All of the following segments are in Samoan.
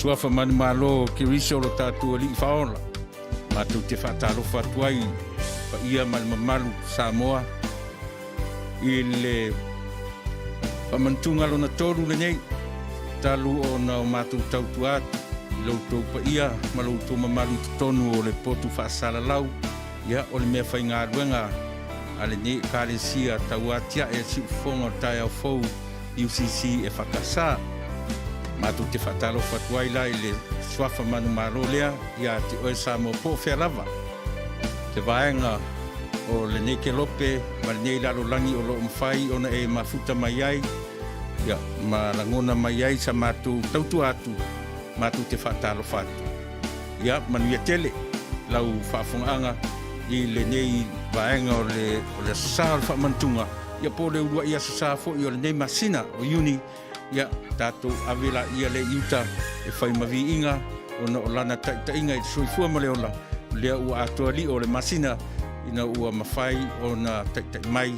Suafa manumalo o Keriso lo tatou Alii Faaola, matou te faatalofa atu ai i paia ma le mamalu Samoa i le faamanatuga lona tolu lenei, talu ona o matou tautua atu i lo outou paia ma lo outou mamalu i totonu o le potu faasalalau, ia o le mea faigaluega a lenei Ekalesia tauatiae a Siufofoga o le Taeao Fou UCC e FKS. Matou te faatalofa atu ai la i le suafa manumalo lea ia te oe Samoa po o fea lava se vaega o lenei kelope ma lenei lalolagi o lo o mafai ona e mafuta mai ai ia, ma lagona mai ai sa matou tautua atu, matou te faatalofa atu. Ia, manuia tele lau faafogaaga i lenei vaega o le, o le aso sa o le faamanatuga, ia po o le uluai aso sa foi o lenei masina o Iuni, ia tatou ave laia lea i uta e fai ma viiga ona o lana taitaiga i le soifua ma le ola, lea ua atoa lio o le masina ina ua mafai ona taitai mai,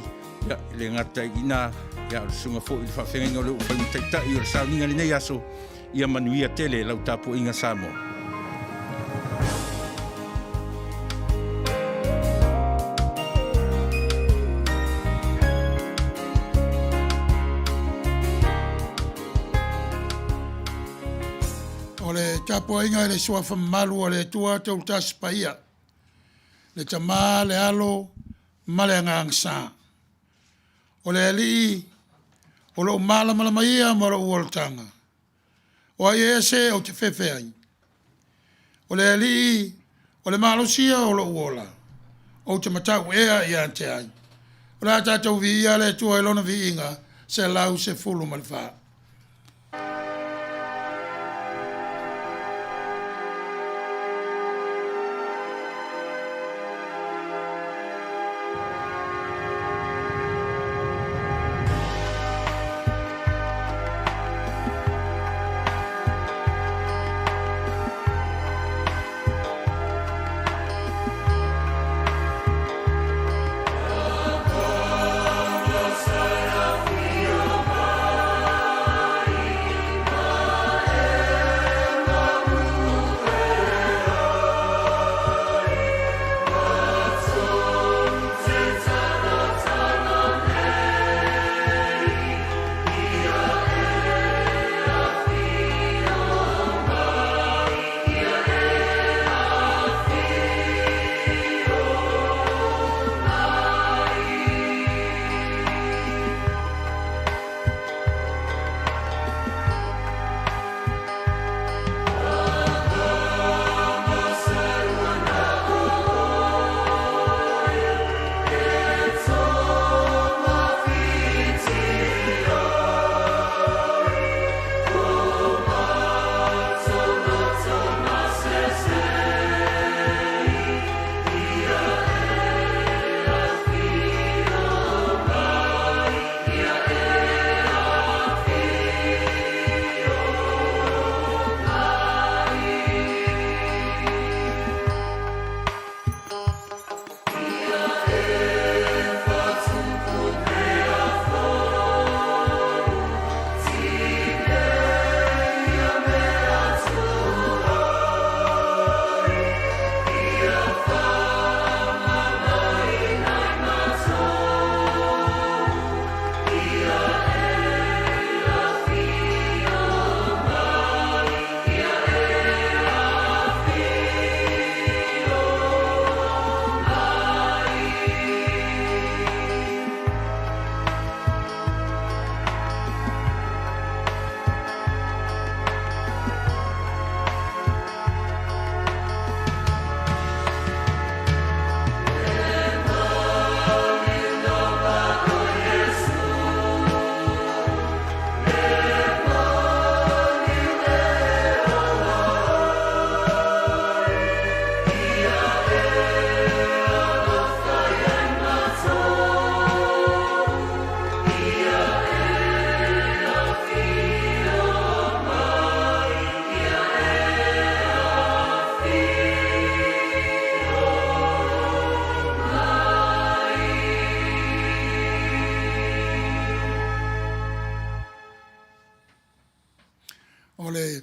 ia, e le gata i ina, ia, o le susuga foi i le faafeagaiga o lea ua fai ma taitai o le sauniga i lenei aso, ia manuia tele lau tapuaiga Samoa. O le tapuaiga i le Suafa Mamalu o le Atua Tautasi Paia, le Tama, le Alo ma le Agaga Sa. O le Alii o lou malamalama ia ma lou olataga, o ai ese ou te fefe ai. O le Alii o le malosi ia o lou ola, ou te matau ea ia te ai. O le a tatou viia le Atua i lona viiga 114.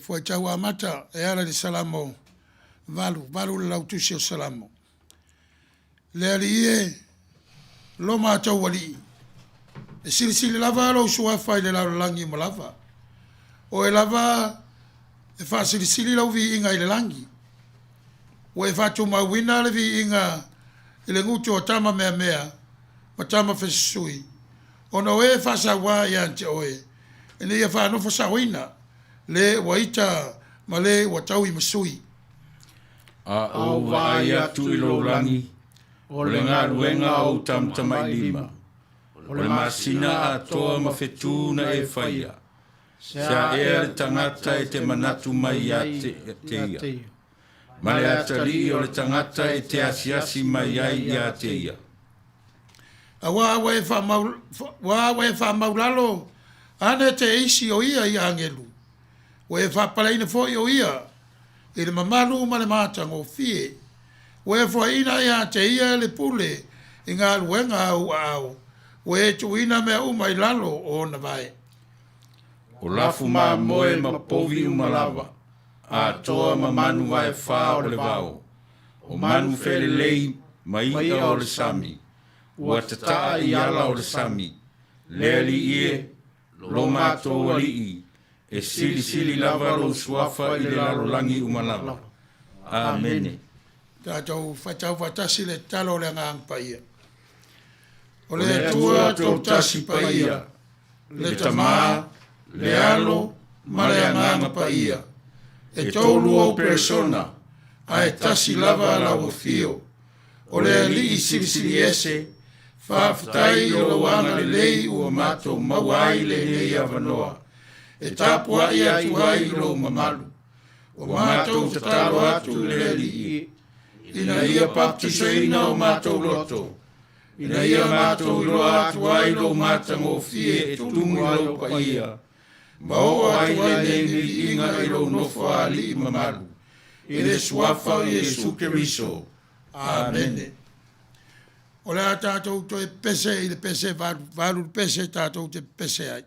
Fuaitau Amata e ala i le Salamo 8, 8 le lautusi o Salamo. Le Alii e, lo matou Alii, e silisili lava lou suafa i le lalolagi uma lava. O oe lava e faasilisili lau viiga i le lagi. Ua e faatumauina le viiga i le gutu o tama meamea ma tama fesusui, ona o e faasauā ia te oe, ina ia faanofo saoina le ua ita ma le ua taui ma sui. A ou vaai atu i lou lagi, o le galuega a ou tamatamailima, o le masina atoa ma fetū na e faia, se a ea le tagata e te manatu mai ia te ia, ma le atalii o le tagata e te asiasi mai ai ia te ia. Auā ua e faamau, ua ua e faamaulalo ane te isi o ia i agelu, ua e faapaleina foi o ia i le mamalu ma le matagofie. Ua e foaiina ia te ia le pule i galuega a ou aao, ua e tuuina mea uma i lalo o ona vae. O lafu mamoe ma povi uma lava, atoa ma manu vaefā o le vao, o manu felelei ma i'a o le sami, ua tata'a i ala o le sami, le Alii e, lo matou Alii, e silisili lava lou suafa i le lalolagi uma lava. Amene. Tatou faitau faatasi le tatalo o le Agaga Paia. O le Atua Toatasi Paia, le Tama, le Alo ma le Agaga Paia, e tolu ou persona, ae tasi lava lau afio. O le Alii Silisili Ese, faafetai i lou agalelei ua matou maua ai lenei avanoa, e tapuai atu ai i lou mamalu. Ua matou tatalo atu i le Alii, ina ia baptisaina o matou loto, ina ia matou iloa atu ai lou matagofie e tumu i lou paia, ma oo ai lenei viiga i lou nofoalii mamalu, i le suafa o Iesu Keriso. Amene. O le a tatou toe pese i le pese valu, valu le pese tatou te pese ai.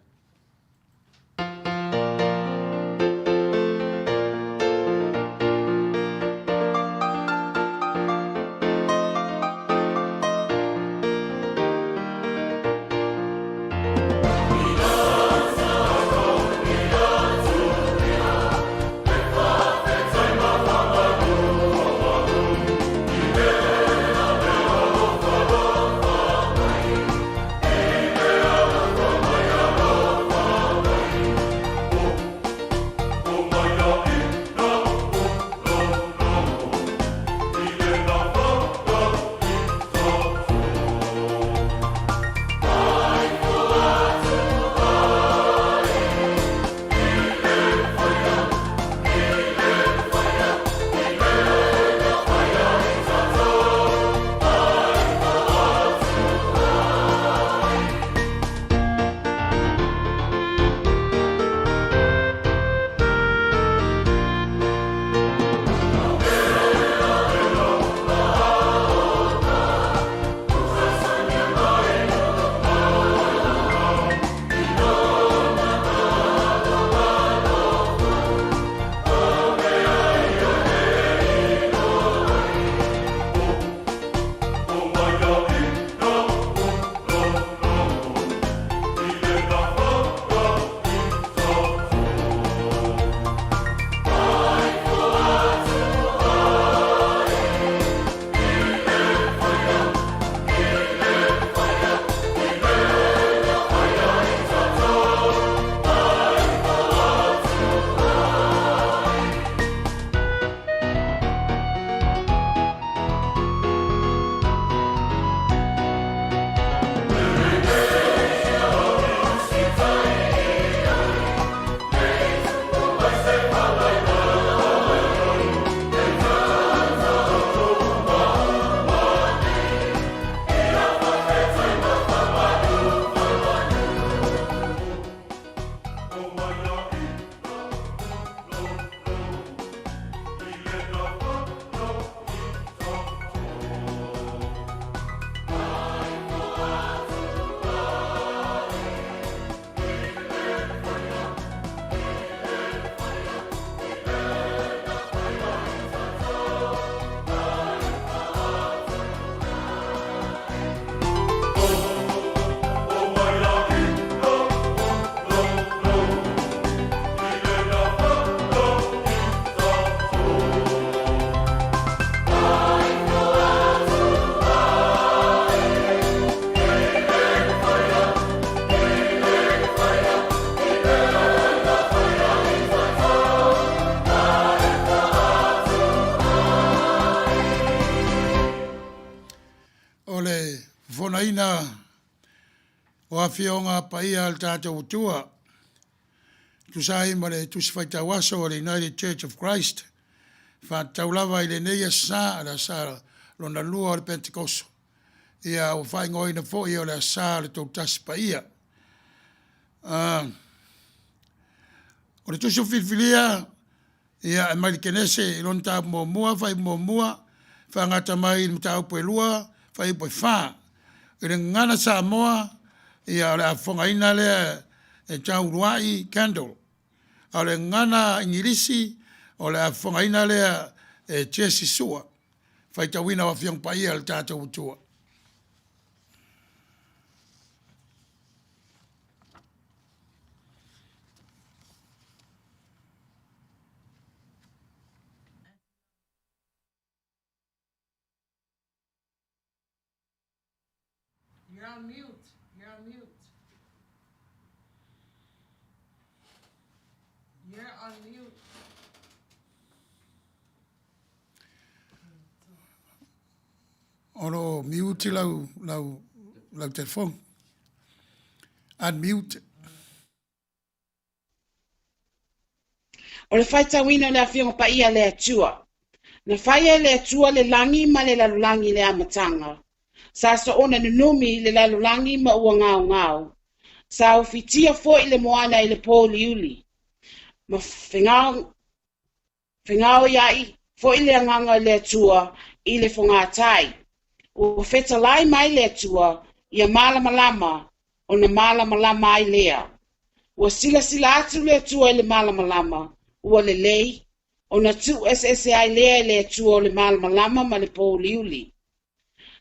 Fofonaina o Afioga Paia a le tatou Atua, tusa ai ma le Tusi Faitau Aso a le United Church of Christ, faatatau lava i lenei Aso Sa, le Aso Sa lona lua o le Pentekoso, ia ua faaigoaina foi o le Aso Sa o le Toutasi Paia. O le tusi filifilia ia e mai le Kenese i lona mataupu muamua, fuaiupu muamua, faagata mai i le mataupu e 2, fuaiupu e 4. I le gagana Samoa, ia o le a fofogaina lea e Tauluai Kendall. A o le gagana Igilisi, o le a fofogaina lea e Jesse Sua. Faitauina o Afioga Paia a le tatou Atua. You're on mute. You're on mute. You're on mute. O lo o mute lau, lau, lau telefoni. Unmute. O le faitauina o le Afioga Paia a le Atua. Na faia e le Atua le lagi ma le lalolagi i le amataga. Sa soona nunumi le lalolagi ma ua gaogao. Sa ufitia foi le moana i le pōuliuli. Ma fegaoiaʻi foi le Agaga o le Atua i le fogatai. Ua fetalai mai le Atua ia malamalama, ona malamalama ai lea. Ua silasila atu le Atua i le malamalama, ua lelei, ona tuu eseese ai lea e le Atua o le malamalama ma le pōuliuli.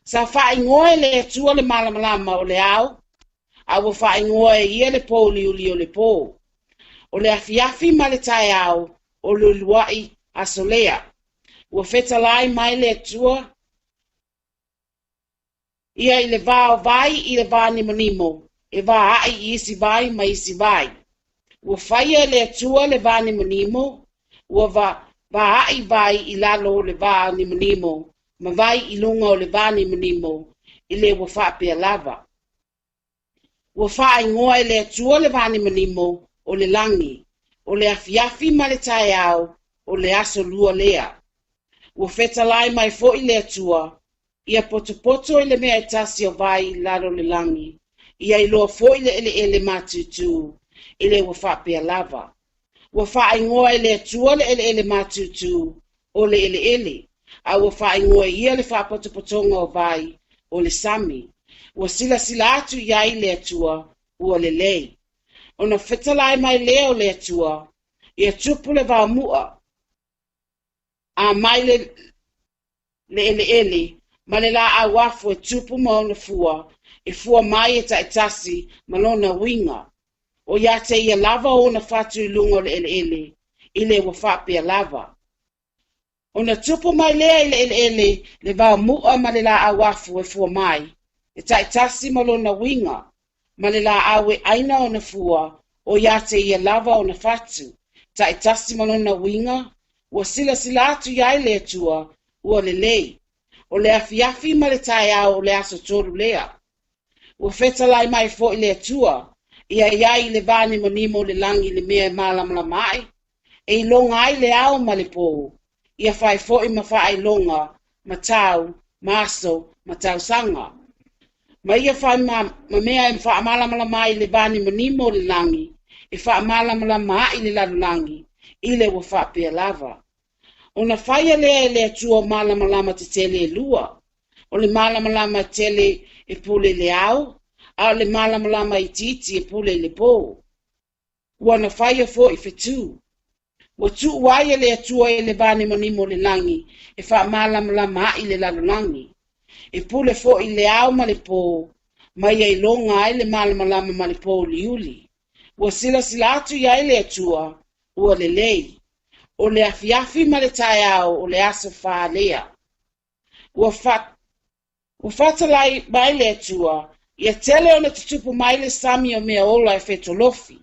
Sa faaigoa e le Atua le malamalama o le ao, a ua faaigoa e ia le pōuliuli o le pō. O le afiafi ma le taeao o le uluaʻi aso lea. Ua fetalai mai le Atua ia i le va o vai i le va nimonimo, e va aʻi i isi vai ma isi vai. Ua faia e le Atua le va nimonimo, ua va, va aʻi vai i lalo o le va nimonimo, ma vai i luga o le va nimonimo, i le ua faapea lava. Ua faaigoa e le Atua le va nimonimo o le lagi, o le afiafi ma le taeao o le aso lua lea. Ua fetalai mai foi le Atua, ia potopoto i le mea e tasi o vai i lalo o le lagi, ia iloa foi le eleele matutu i le ua faapea lava. Ua faaigoa e le Atua le eleele matutu o le eleele, a ua faaigoa e ia le faapotopotoga o vai o le sami. Ua silasila atu i ai le Atua, ua lelei. Ona fetalai mai lea o le Atua, ia tupu le vaomu'a, a mai le le eleele ma le laau afu e tupu ma ona fua, e fua mai e taitasi ma lona uiga. O ia te ia lava ona fatu i luga o le eleele, i le ua faapea lava. Ona tupu mai lea i le eleele le vaomu'a ma le laau afu e fua mai, e taitasi ma lona uiga, ma le laau e ʻaina ona fua, o ia te ia lava ona fatu, taitasi ma lona uiga, ua silasila atu i ai le Atua, ua lelei. O le afiafi ma le taeao o le aso tolu lea. Ua fetalai mai foi le Atua, ia i ai i le va nimonimo o le lagi le mea e malamalama ai, e iloga ai le ao ma le pō, ia fai foi ma faailoga, ma tau, ma aso, ma tausaga. Ma ia fai ma, ma mea e faamalamalama ai le va nimonimo o le lagi, e faamalamalama ai le lalolagi, i le ua faapea lava. Ona faia lea e le Atua malamalama tetele e lua, o le malamalama tele e pule i le ao, a o le malamalama itiiti e pule i le pō. Ua na faia foi fetu. Ua tuu ai e le Atua i le va nimonimo o le lagi e faamalamalama ai le lalolagi. E pule foi i le ao ma le pō, ma ia iloga ai le malamalama ma le pōuliuli. Ua silasila atu i ai le Atua, ua lelei. O le afiafi ma le taeao o le aso fā lea. Ua fa, ua fetalai mai le Atua, ia tele ona tutupu mai le sami o mea ola e fetolofi.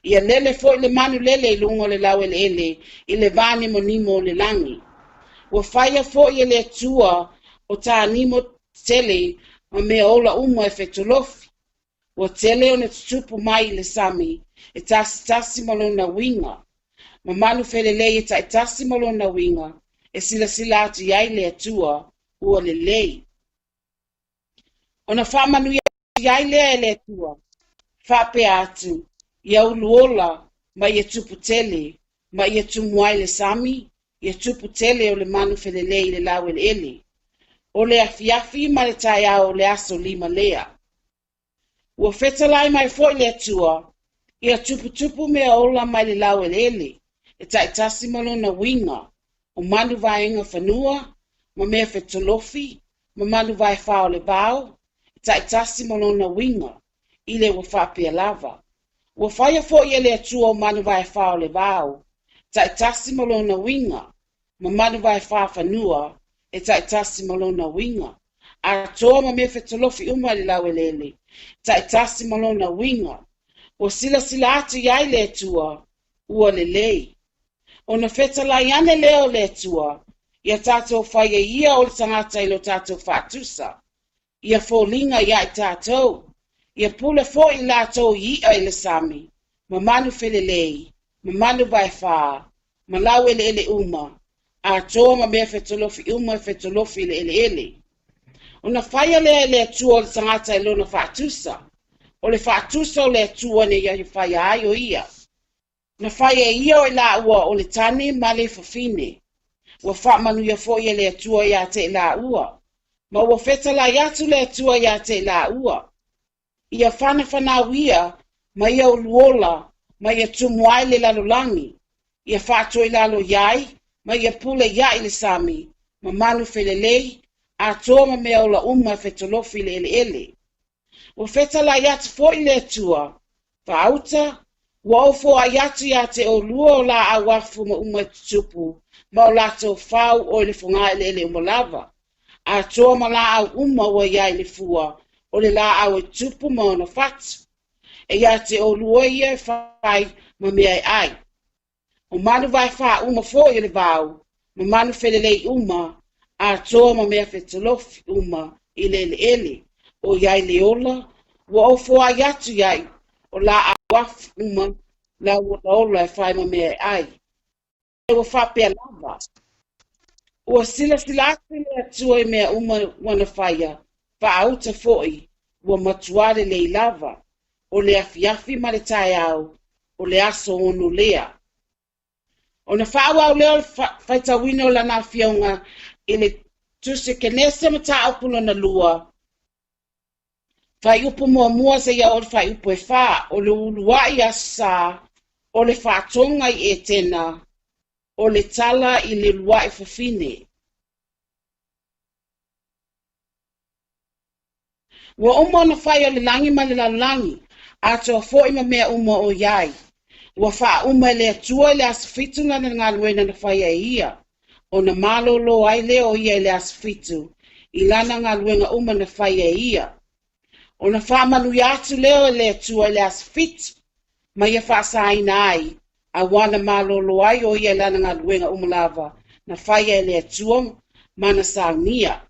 Ia lele foi le manu lele i luga o le laueleele i le va nimonimo o le lagi. Ua faia foi e le Atua o tā nimo tele ma mea ola uma e fetolofi. Ua tele ona tutupu mai i le sami, e tasitasi ma lona uiga, ma manu felelei e taitasi ma lona uiga, e silasila atu i ai le Atua, ua lelei. Ona faamanuia ai lea e le Atua, faapea atu, Ia ulu ola, ma ia tupu tele, ma ia tumu ai le sami, ia tupu tele o le manu felelei i le laueleele. O le afiafi ma le taeao o le aso lima lea. Ua fetalai mai foi le Atua, ia tuputupu mea ola mai le laueleele, e taitasi ma lona uiga, o manu vaega fanua, ma mea fetolofi, ma manu vaefā o le vao, e taitasi ma lona uiga, i le ua faapea lava. Ua faia foi e le Atua o manu vaefā o le vao, taitasi ma lona uiga, ma manu vaefā fanua, e taitasi ma lona uiga, atoa ma mea fetolofi uma i le laueleele, taitasi ma lona uiga. Ua silasila atu i ai le Atua, ua lelei. Ona fetalai ane lea o le Atua, ia tatou faia ia o le tagata i lo tatou faatusa, ia foliga ia i tatou, ia pule foi i latou i i'a i le sami, ma manu felelei, ma manu vaefā, ma laueleele uma, atoa ma mea fetolofi uma e fetolofi i le eleele. Ona faia lea e le Atua o le tagata i lona faatusa, o le faatusa o le Atua na ia faia ai o ia. Na fai e ia o i laua o le tane ma le fafine. Ua faamanuia foi e le Atua ia te i laua. Ma ua fetalai atu le Atua ia te i laua. Ia whanafanau ia, ma ia uluola, ma ia tumu ai le lalolagi. Ia faatoilalo i ai, ma ia pule ia'i le sami, ma manu felelei, atoa ma mea ola uma e fetolofi i le eleele. Ua fetalai atu foi le Atua, Faauta, ua ou foai atu ia te oulua o laau afu ma uma e tutupu, ma o latou fau o i le fogaeleele uma lava, atoa ma laau uma ua i ai le fua o le laau e tupu ma ona fatu. E ia te oulua ia e fai ma mea e ai. O manu vaefā uma foi o le vao, ma manu felelei uma, atoa ma mea fetolofi uma i le eleele, o i ai le ola, ua ou foai atu i ai o laau afu uma lau olaola e fai ma mea e ai. Ua faapea lava. Ua silasila atu le Atua i mea uma ua na faia, faauta foi, ua matua lelei lava, o le afiafi ma le taeao, o le aso ono lea. Ona faaauau lea o le faitauina o lana afioga i le Tusi Kenese mataupu lona lua, fuaiupu muamua seia oo i le fuaiupu e fa, o le uluai Aso Sa, o le faatoga i Etena, o le tala i le uluai fafine. Ua uma ona fai o le lagi ma le lalolagi, atoa foi ma mea uma o i ai. Ua faauma e le Atua i le aso fitu lana galuega na faia e ia, ona malōlō ai lea o ia i le aso fitu, i lana galuega uma na faia e ia. Ona faamanuia atu lea o le Atua i le aso fitu, ma ia faasaina ai, auā na malōlō ai o ia i lana galuega uma lava na faia e le Atua ma na saunia.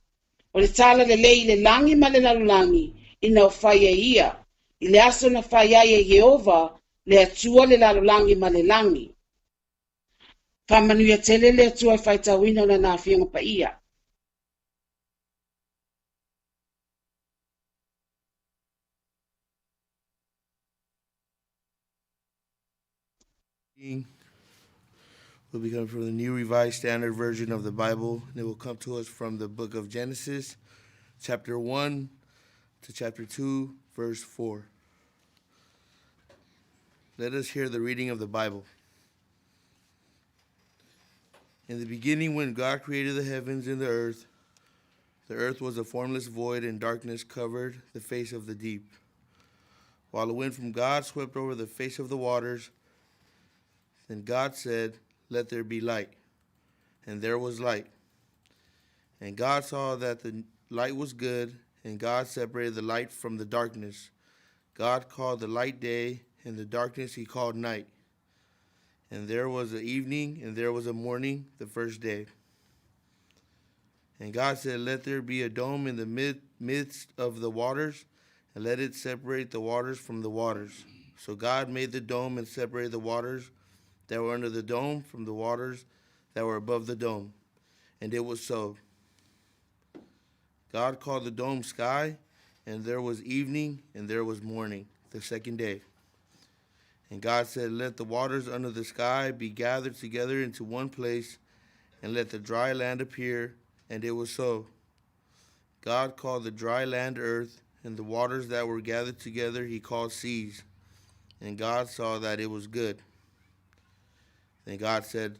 O le tala lelei i le lagi ma le lalolagi ina o fai e ia, i le aso na fai ai e Ieova le Atua le lalolagi ma le lagi. Faamanuia tele le Atua i faitauina o lana Afioga Paia. Will be coming from the New Revised Standard Version of the Bible, and it will come to us from the book of Genesis, chapter 1 to chapter 2, verse 4. Let us hear the reading of the Bible. In the beginning, when God created the heavens and the earth was a formless void, and darkness covered the face of the deep. While the wind from God swept over the face of the waters, then God said, Let there be light. And there was light. And God saw that the light was good, and God separated the light from the darkness. God called the light day, and the darkness he called night. And there was an evening, and there was a morning, the first day. And God said, Let there be a dome in the midst of the waters, and let it separate the waters from the waters. So God made the dome and separated the waters that were under the dome from the waters that were above the dome. And it was so. God called the dome sky, and there was evening and there was morning, the second day. And God said, Let the waters under the sky be gathered together into one place, and let the dry land appear. And it was so. God called the dry land earth, and the waters that were gathered together he called seas. And God saw that it was good. Then God said,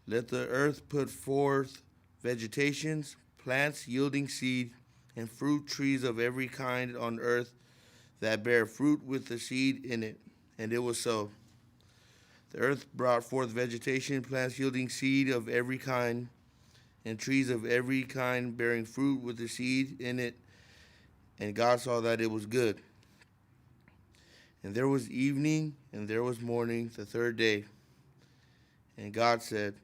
Let the earth put forth vegetations, plants yielding seed, and fruit trees of every kind on earth that bear fruit with the seed in it. And it was so. The earth brought forth vegetation, plants yielding seed of every kind, and trees of every kind bearing fruit with the seed in it. And God saw that it was good. And there was evening, and there was morning, the third day. And God said,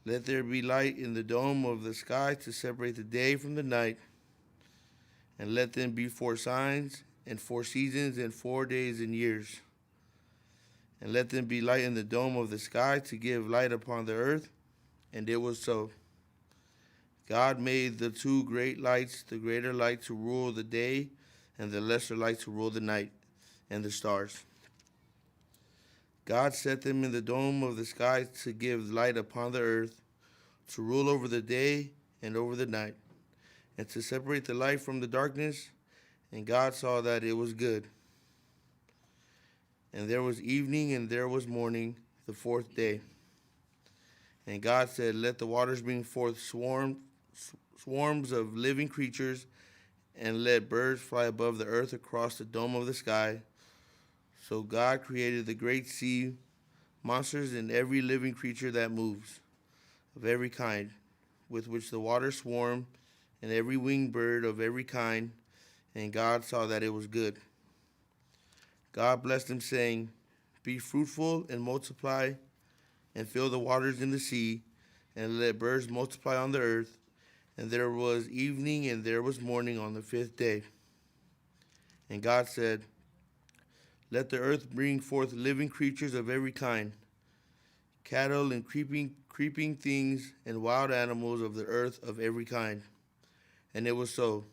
Let there be light in the dome of the sky to separate the day from the night, and let them be for signs, and for seasons, and for days and years. And let them be light in the dome of the sky to give light upon the earth. And it was so. God made the two great lights, the greater light to rule the day, and the lesser light to rule the night, and the stars. God set them in the dome of the sky to give light upon the earth, to rule over the day and over the night, and to separate the light from the darkness. And God saw that it was good. And there was evening and there was morning, the fourth day. And God said, Let the waters bring forth swarms of living creatures, and let birds fly above the earth across the dome of the sky. So God created the great sea, monsters, and every living creature that moves, of every kind, with which the waters swarm, and every winged bird of every kind. And God saw that it was good. God blessed them, saying, Be fruitful and multiply, and fill the waters in the sea, and let birds multiply on the earth. And there was evening and there was morning on the fifth day. And God said, Let the earth bring forth living creatures of every kind, cattle and creeping things and wild animals of the earth of every kind. And it was so.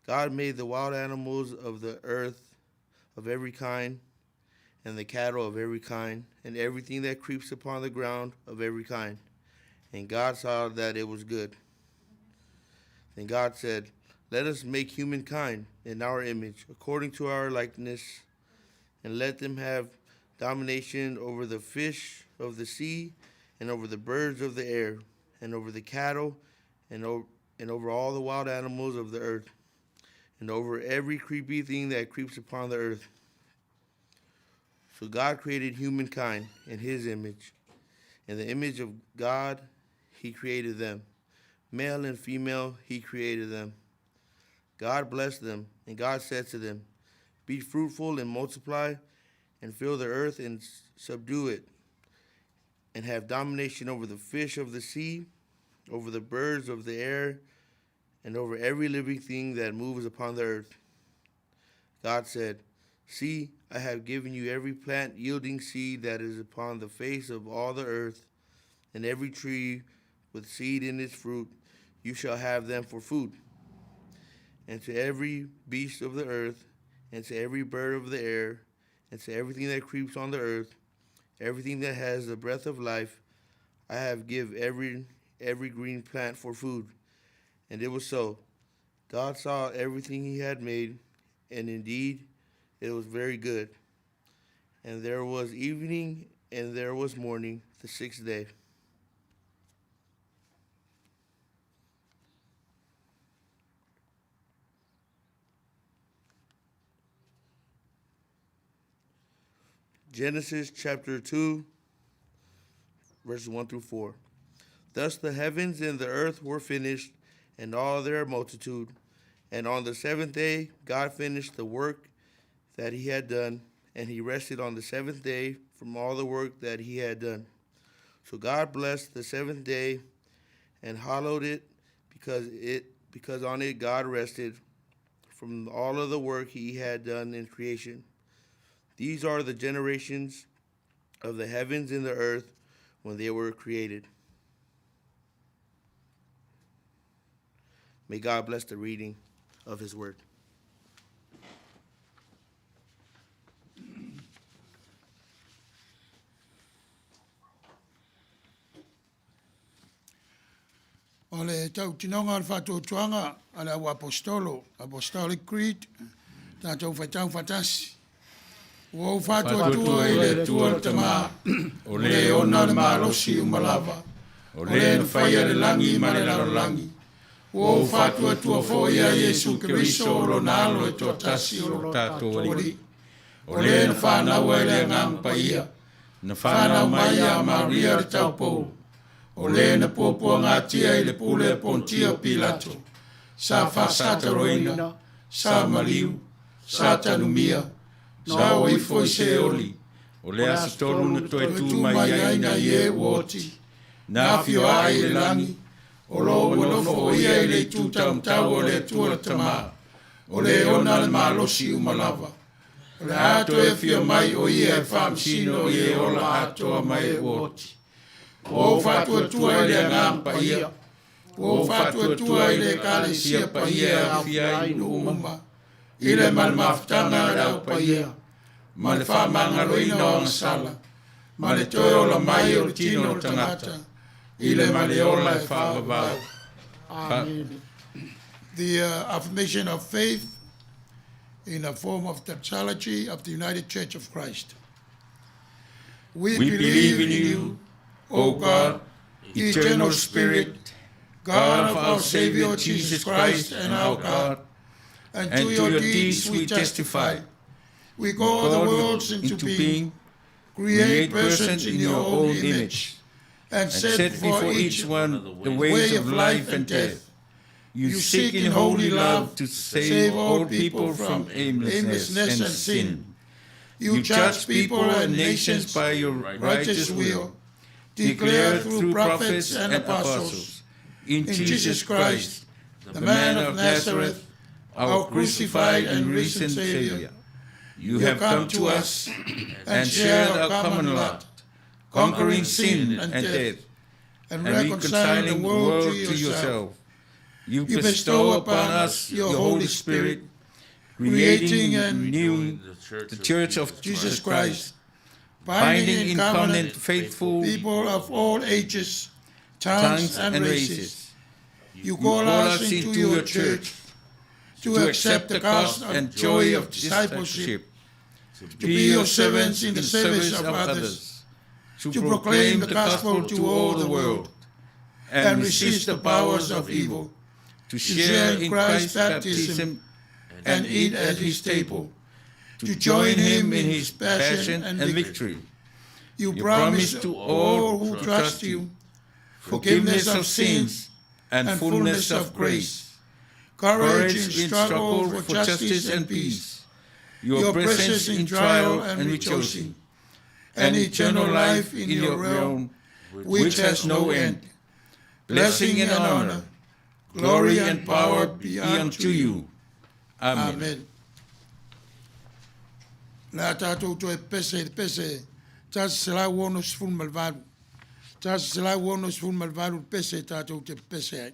God made the wild animals of the earth of every kind, and the cattle of every kind, and everything that creeps upon the ground of every kind. And God saw that it was good. Then God said, Let us make humankind in our image, according to our likeness, and let them have domination over the fish of the sea, and over the birds of the air, and over the cattle, and over all the wild animals of the earth, and over every creepy thing that creeps upon the earth. So God created humankind in his image. In the image of God, he created them. Male and female, he created them. God blessed them, and God said to them, Be fruitful and multiply, and fill the earth and subdue it, and have domination over the fish of the sea, over the birds of the air, and over every living thing that moves upon the earth. God said, See, I have given you every plant yielding seed that is upon the face of all the earth, and every tree with seed in its fruit. You shall have them for food. And to every beast of the earth, and to every bird of the air, and to everything that creeps on the earth, everything that has the breath of life, I have give every green plant for food. And it was so. God saw everything he had made, and indeed it was very good. And there was evening and there was morning, the sixth day. Genesis chapter 2, verses 1 through 4. Thus the heavens and the earth were finished, and all their multitude. And on the seventh day, God finished the work that he had done, and he rested on the seventh day from all the work that he had done. So God blessed the seventh day and hallowed it, because it because on it God rested from all of the work he had done in creation. These are the generations of the heavens and the earth when they were created. May God bless the reading of his word. O le tautinoga o le faatuatuaga a le au Aposetolo, Apostolic Creed, tatou faitau faatasi. Ua ou faatuatua i le Atua le Tama, o le ona le malosi uma lava, o le na faia le lagi ma le lalolagi. Ua ou faatuatua foi ia Iesu Keriso o lona Alo e toatasi o lo tatou Alii, o le na fanau ai le Agaga Paia, na fanau mai ia Maria le taupou, o le na puapuagatia i le pule a Pontia Pilato, sa faasataroina, sa maliu, sa tanumia, sa o ifo i Seoli, o le aso tolu na toe tu mai ai nai e ua oti, na afio ae i le lagi, o lo o ua nofo o ia i le itu taumatau o le Atua le Tama, o le ona le malosi uma lava. O le a toe afio mai o ia e faamasino i e ola atoa ma e ua oti. Ua ou faatuatua i le Agaga Paia, ua ou faatuatua i le Ekalesia paia e aofia ai nuu uma, i le ma le mafutaga a le Au Paia, ma le faamagaloina o agasala, ma le toe ola mai o le tino o le tagata, i le ma le ola e faavavau. Amene. The affirmation of faith in a form of doxology of the United Church of Christ. We, We believe in you, O God, eternal Spirit, God of our Savior Jesus Christ and our God, and and to your deeds we testify. We call the God worlds into being, create create persons in your own image, and and set set before before each each one the ways of life and death. You seek in holy love to save all people from aimlessness and sin. You You judge people and nations by your righteous will, declare declared through prophets and apostles, in Jesus Christ, the man of Nazareth, our crucified and risen Savior. You have come to us and shared our common lot, conquering sin and death, and and reconciling the world to yourself. You bestow upon us your Holy Spirit, creating and renewing the Church of Jesus Jesus Christ, Christ, binding in covenant faithful people of all ages, tongues, tongues and and races. races. You call Call us into your church to accept the cost and joy of discipleship, to be your servants in the service of others, to proclaim the gospel to all the world, and resist the powers of evil, to share in Christ's baptism and eat at his table, to join him in his passion and victory. You You promise promise to all who trust you forgiveness of sins and fullness of grace, courage courage in struggle for justice and peace, your presence in trial and rejoicing, and eternal life in your realm, which has no end. Blessing and honor, glory and power be unto you. Amen. Amen. Le a tatou toe pese i le pese 168. 168 le pese tatou te pese ai.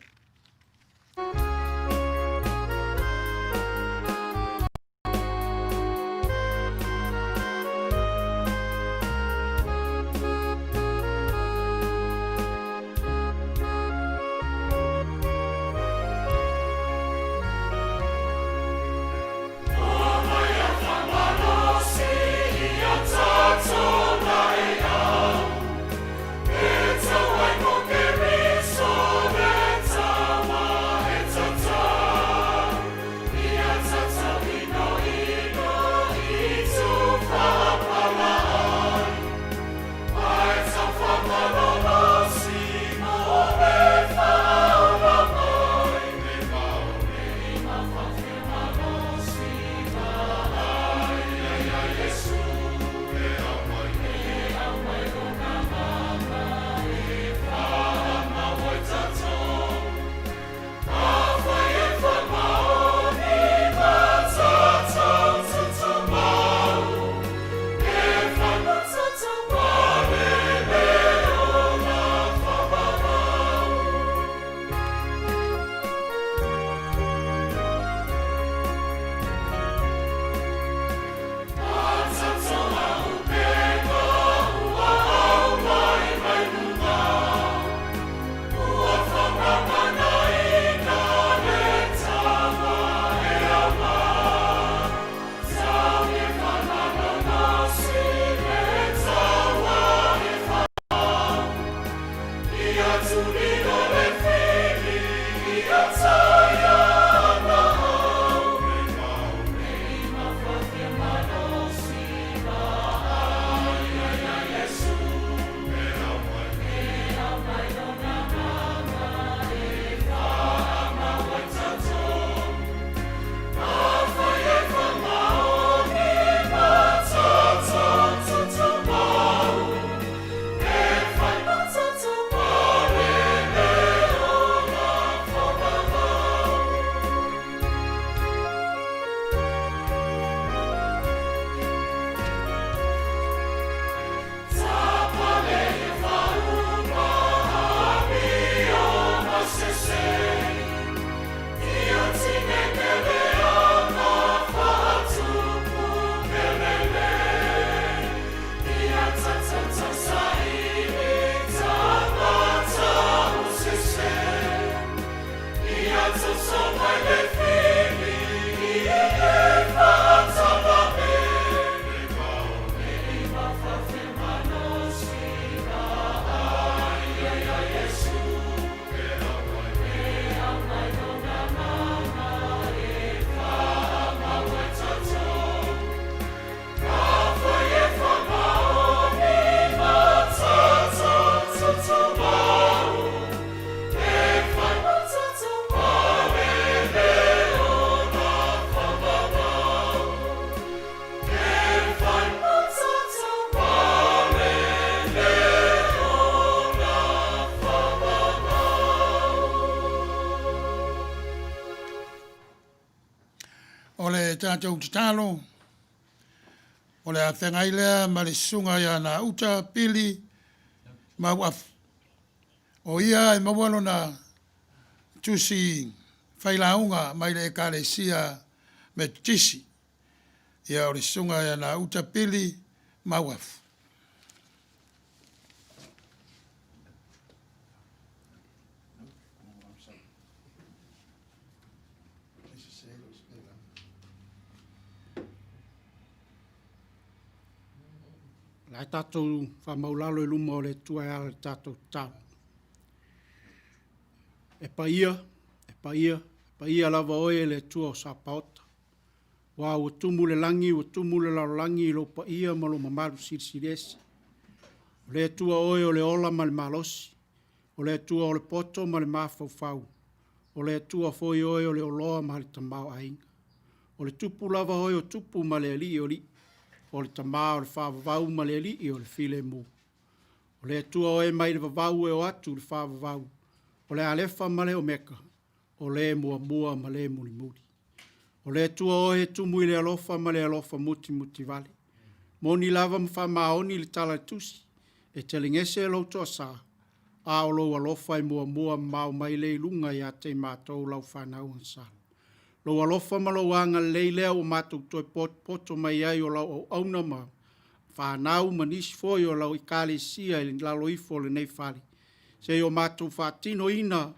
O le tatou tatalo, o le a feagai lea ma le susuga ia Nauta Pili Mauafu. O ia e maua lona tusi failauga mai le Ekalesia Metotisi. Ia o le susuga ia Nauta Pili Mauafu. O le a tatou faamaulalo i luma o le Atua e ala i le tatou tatalo. E paia, e paia, e paia lava oe le Atua o Sapaota, aua ua tumu le lagi ua tumu le lalolagi i lou paia ma lou mamalu silisili ese. O le Atua oe o le ola ma le malosi, o le Atua o le poto ma le mafaufau, o le Atua foi oe o le oloa ma le tamaoaiga. O le Tupu lava oe o Tupu ma le Alii o Alii, o le Tama o le faavavau ma le Alii o le filemu. O le Atua oe mai le vavau e oo atu i le faavavau, o le Alefa ma le Omeka, o le muamua ma le mulimuli. O le Atua oe e tumu i le alofa ma le alofa mutimutivale. Moni lava ma faamaoni le tala a le tusi, e telegese lou toasa, a o lou alofa e muamua mamao mai lea i luga ia te i matou lau fanau agasala. Lou alofa ma lou agalelei lea ua matou toe potopoto mai ai o lau auauna ma fanau ma nisi foi o lau Ekalesia i lalo ifo o lenei fale, seia o matou faatinoina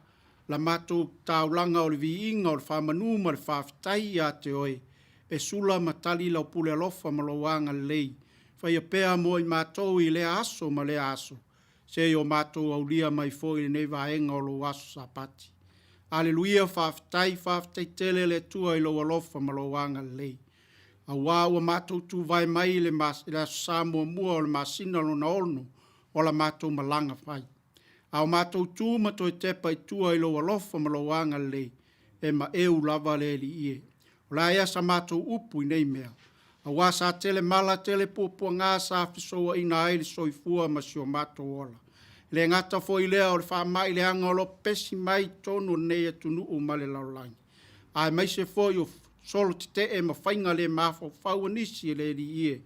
la matou taulaga o le viiga o le faamanu ma le faafetai ia te oe, e sula ma tali lau pule alofa ma lou agalelei, faia pea mo i matou i lea aso ma lea aso, seia o matou aulia mai foi lenei vaega o lou aso Sapati. Aleluia, faafetai, faafetai tele le Atua i lou alofa ma lou agalelei. Auā ua matou tuvae mai i le, i le aso Sa muamua o le masina lona ono o la matou malaga fai. A o matou tu ma toe tepa i tua i lou alofa ma lou agalelei, e maeu lava le Alii e. O le a ea sa matou upu i nei mea? Auā sa tele mala, tele puapuagā sa fesouaina ai le soifua ma si o matou ola. E le gata foi i lea o le faamai leaga o lo o pepesi mai i totonu o lenei atunuu ma le lalolagi, aemaise foi o solo tetee ma faiga le mafaufau a nisi e le Alii e,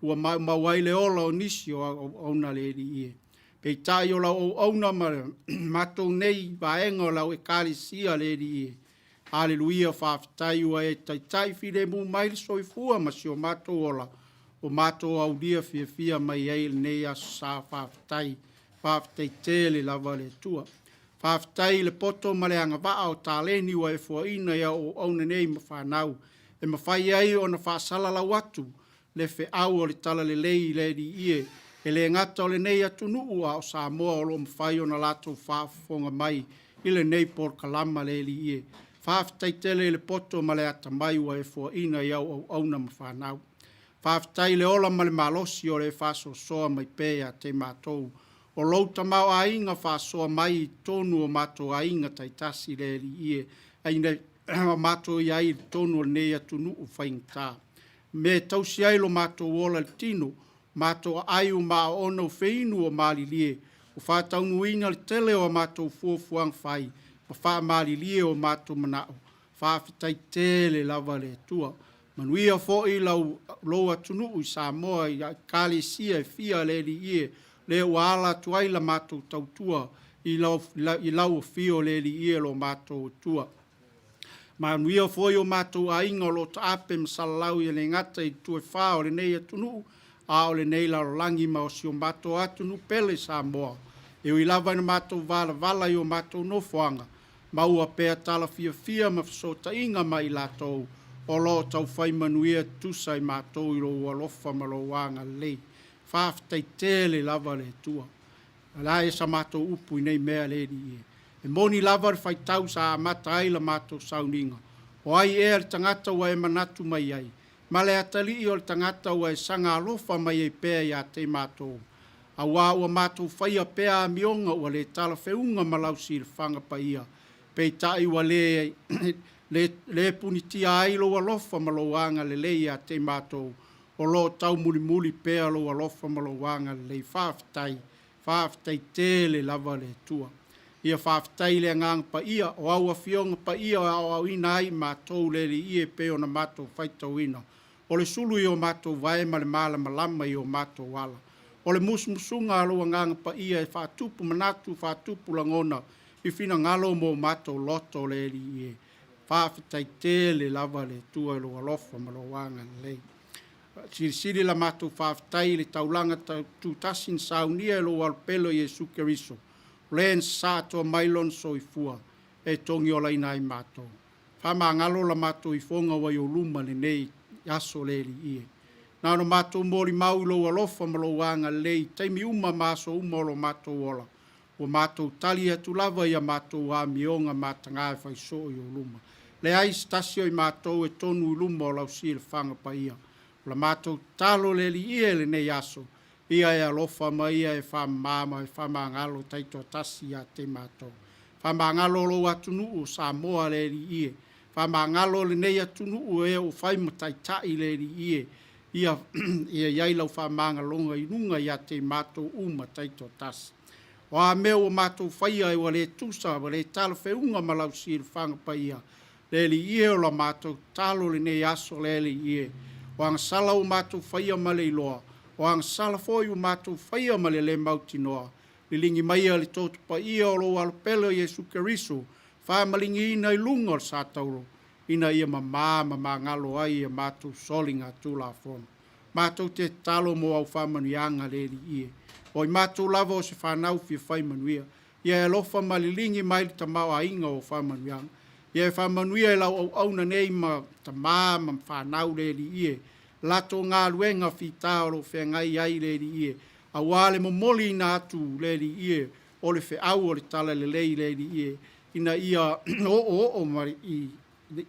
ua maumau ai le ola o nisi o auauna a le Alii e. Peitai o lau auauna ma matou nei vaega o lau Ekalesia le Alii e, Aleluia, faafetai ua e taitai filemu mai le soifua ma si o matou ola, ua matou aulia fiafia mai ai i lenei aso sa. Faafetai, faafetai tele lava le Atua. Faafetai i le poto ma le agavaa o taleni ua e foaina i au auauna nei ma fanau, e mafai ai ona faasalalau atu le feau o le Talalelei i le Alii e, e le gata o lenei atunuu a o Samoa o lo o mafai ona latou faafofoga mai i lenei polokalama le Alii e. Faafetai tele i le poto ma le atamai ua e foaina i au auauna ma fanau. Faafetai i le ola ma le malosi o le faasoasoa mai pea ia te matou. O lou tamaoaiga faasoa mai i totonu o matou aiga taitasi le Alii e, a ina matou i ai i totonu o lenei atunuu faigata. Me e tausi ai lo matou ola i le tino, matou aai ua maaoona ua feinu ua malilie, ua faataunuuina le tele o a matou fuafuaga fai ma faamalilie o matou manao. Faafetai tele lava le Atua. Manuia foi lau, lou atunuu i Samoa i Ekalesia e fia le Alii e, lea ua ala atu ai la matou tautua i lau, i lau afio le Alii e lo matou Atua. Manuia foi o matou aiga o lo o taape ma salalau e le gata i itu e fā o lenei atunuu, a o lenei lalolagi ma o si o matou atunuu pele i Samoa. E ui lava ina matou valavala i o matou nofoaga, maua pea tala fiafia ma fesootaiga ma i latou o lo o taufai manuia tutusa i matou i lou alofa ma lou agalelei. Faafetai tele lava le Atua. O le a ea sa matou upu i nei mea le Alii e? E moni lava le faitau sa amata ai la matou sauniga, O ai ea le tagata ua e manatu mai ai, ma le atalii o le tagata ua e saga alofa mai ai pea ia te matou? Auā ua matou faia pea amioga ua le talafeuga ma lau silafaga paia, peitai ua le, le, le punitia ai lou alofa ma lou agalelei ia te matou, o lo o taumulimuli pea lou alofa ma lou agalelei. Faafetai, faafetai tele lava le Atua. Ia faafetai i le Agaga Paia, o au Afioga paia e aoaoina ai i matou le Alii e pei ona matou faitauina, o le sulu i o matou vae ma le malamalama i o matou ala. O le musumusuga a lou Agaga Paia e faatupu manatu, faatupu lagona i finagalo mo matou loto le Alii e. Faafetai tele lava le Atua i lou alofa ma lou agalelei. Silisili la matou faafetai i le taulaga tutasi na saunia e lou Alopele o Iesu Keriso, o le na sasaa atoa mai lona soifua e togiolaina ai matou. Faamagalo la matou ifoga ua i ou luma lenei aso le Alii e. Na ona matou molimau i lou alofa ma lou agalelei i taimi uma ma aso uma o lo matou ola, Ua matou tali atu lava i a matou amioga mataga e fai soo i ou luma. Leai se tasi o i matou e tonu i luma o lau silafaga paia. O la matou tatalo le Alii e lenei aso, ia e alofa ma ia e faamama ma e faamagalo taitoatasi ia te matou. Faamagalo lou atunuu o Samoa le Alii e. Faamagalo lenei atunuu e ua fai ma taitai le Alii e. Ia ia i ai lau faamagaloga i luga ia te i matou uma taitoatasi. O a mea ua matou faia e ua le tusa, ua le talafeuga ma lau silafaga paia, le Alii e, o la matou tatalo lenei aso, le Alii e. O agasala ua matou faia ma le iloa, o agasala foi ua matou faia ma le le mautinoa, liligi maia le toto paia o lou Alopele o Iesu Keriso, faamaligiina i luga o le satauro, ina ia mamā ma magalo ai a matou soliga Tulafono. Matou te tatalo mo au faamanuiaga le Alii e. O i matou lava o se fanau fia fai manuia. Ia e alofa ma liligi mai le tamaoaiga o faamanuiaga. Ia e faamanuia i lau auauna nei ma tamā ma fanau le Alii e. Latou galuega fita o lo o feagai ai le Alii e, auā le momoliina atu le Alii e o le feau o le Talalelei le Alii e, ina ia oooo mai i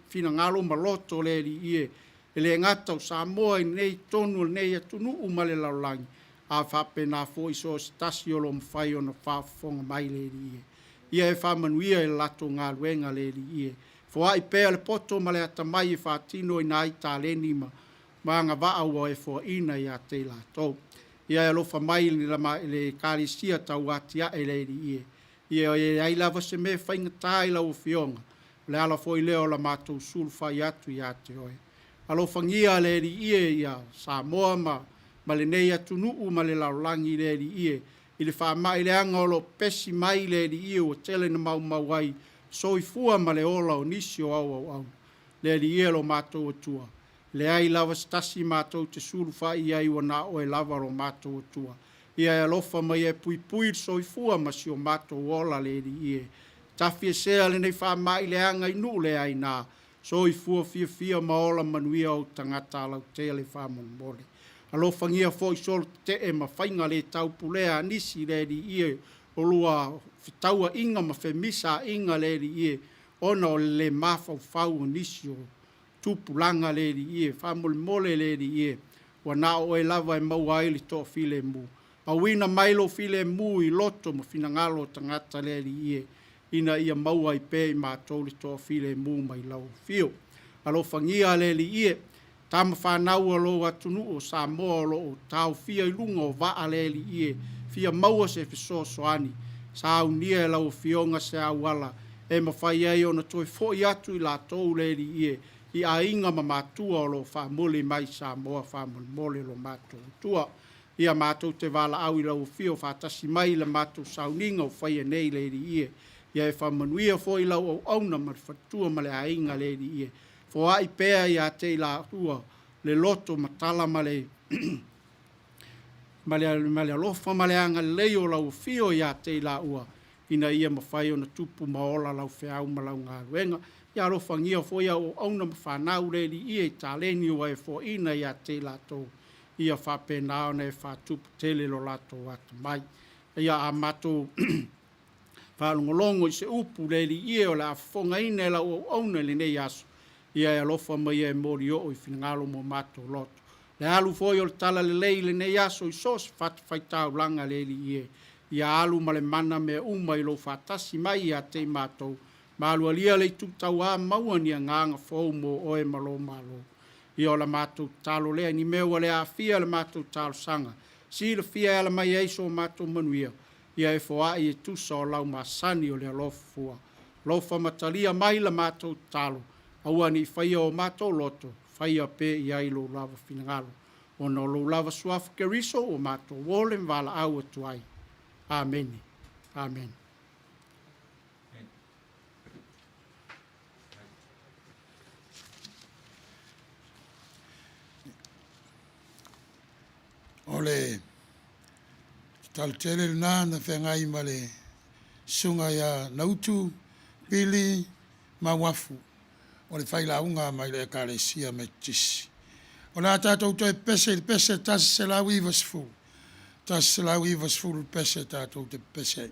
finagalo ma loto le Alii e, e le gata o Samoa i lenei tonu o lenei atunuu ma le lalolagi, a faapena foi so o se tasi o lo o mafai ona faafofoga mai le Alii e. Ia e faamanuia i le latou galuega le Alii e. Foai pea le poto ma le atamai e faatino ina ai taleni ma ma agavaa ua e foaina ia te i latou. Ia e alofa mai i le Ekalesia tau atiae le Alii e. Ia e leai lava se mea e faigata i lau Afioga, o le ala foi lea o la matou sulufai atu ia te oe. Alofagia le Alii e ia Samoa ma ma lenei atunuu ma le lalolagi le Alii e, i le faamai leaga o lo o pepesi mai le Alii e ua tele na maumau ai soifua ma le ola o nisi o au auauna. Le Alii e lo matou Atua, leai lava se tasi matou te sulufai i ai ua na o oe lava lo matou Atua. Ia e alofa ma ia e puipui le soifua ma si o matou ola le Alii e. Tafiesea lenei faamai leaga i nuu le aina, soifua fiafia ma ola manuia ou tagata alautele faamolemole. Alofagia foi solo tetee ma faiga le taupulea a nisi le Alii e o lua fetauaiga ma femisaiga le Alii e ona o le le mafaufau o nisi o tupulaga le Alii e, faamolemole le Alii e, ua na o oe lava e maua ai le toafilemu. Auina mai lou filemu i loto ma finagalo o tagata le Alii e, ina ia maua ai pea i matou le toafilemu mai lau afio. Alofagia le Alii e, tama fanau a lou atunuu o Samoa o lo o taofia i luga o vaa le Alii e, fia maua se fesoasoani, saunia e lau Afioga se auala e mafai ai ona toe foi atu i latou le Alii e, i aiga ma matua o lo o faamuli mai i Samoa faamolemole lo matou Atua. Ia matou te valaau i lau Afio faatasi mai i la matou sauniga o faia nei le Alii e. Ia e faamanuia foi lau auauna ma le faletua ma le aiga le Alii e. Foai pea ia te i laua le loto matala ma le ma le, ma le alofa ma le agalelei o lau afio ia te i laua, ina ia mafai ona tupu ma ola lau feau ma lau galuega. Ia alofagia foi au auauna ma fanau le Alii e i taleni ua e foaina ia te i latou, ia faapena ona e faatupu tele lo latou atamai. Ia a matou faalogologo i se upu le Alii e o le a fofogaina e lau auauna i lenei aso, ia e alofa ma ia e molioo i finagalo mo matou loto. Le alu foi o le talalelei i lenei aso i so o se fatafaitaulaga le Alii e, ia alu ma le mana mea uma i lou faatasi mai ia te i matou, ma alualia le itu tauā maua ni agaga fou mo oe ma lou Malo. Ia o la matou tatalo lea, ni mea ua le aafia le matou talosaga, silafia e ala mai ai so matou manuia. Ia e foai e tusa o lau masani o le alofa ua alofa ma talia mai la matou tatalo, aua ne i faia o matou loto, faia pea i ai lou lava finagalo. Ona o lou lava suafa Keriso ua matou ole ma valaau atu ai. Amene. Amene. O le tatalo tele lena na feagai ma le susuga ia Nautu Pili Mauafu o le failauga mai le Ekalesia Metotisi. O le a tatou toe pepese i le pese 190, 190 le pese tatou te pepese ai.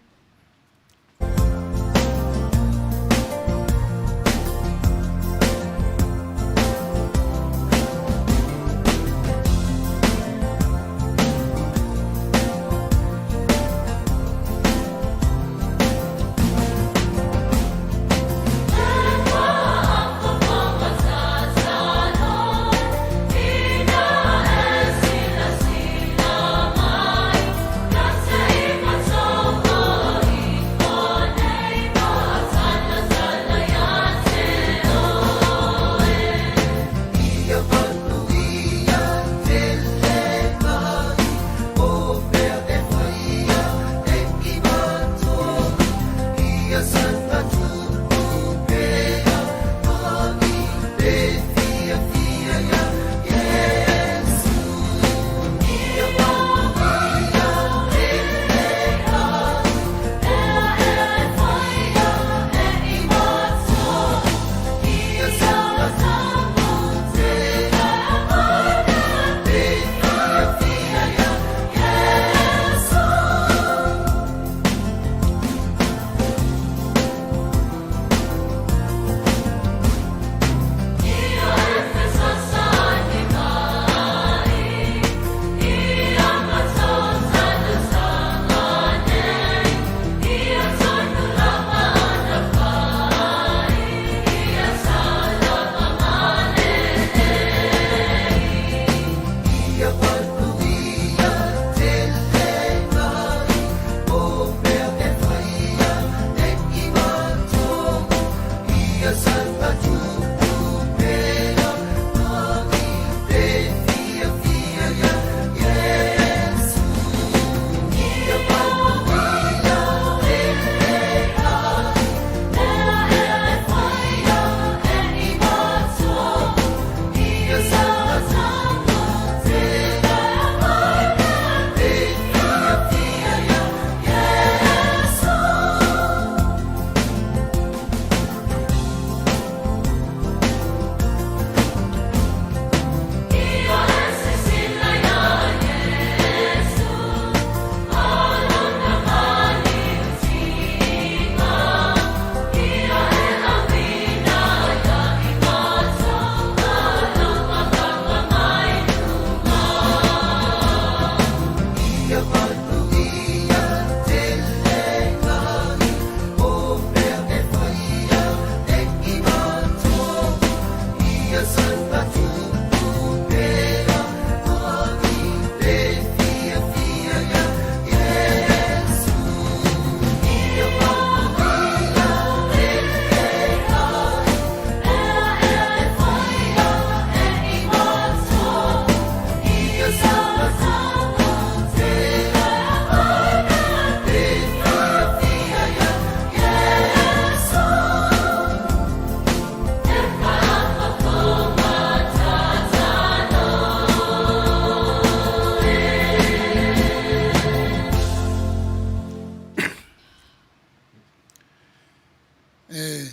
E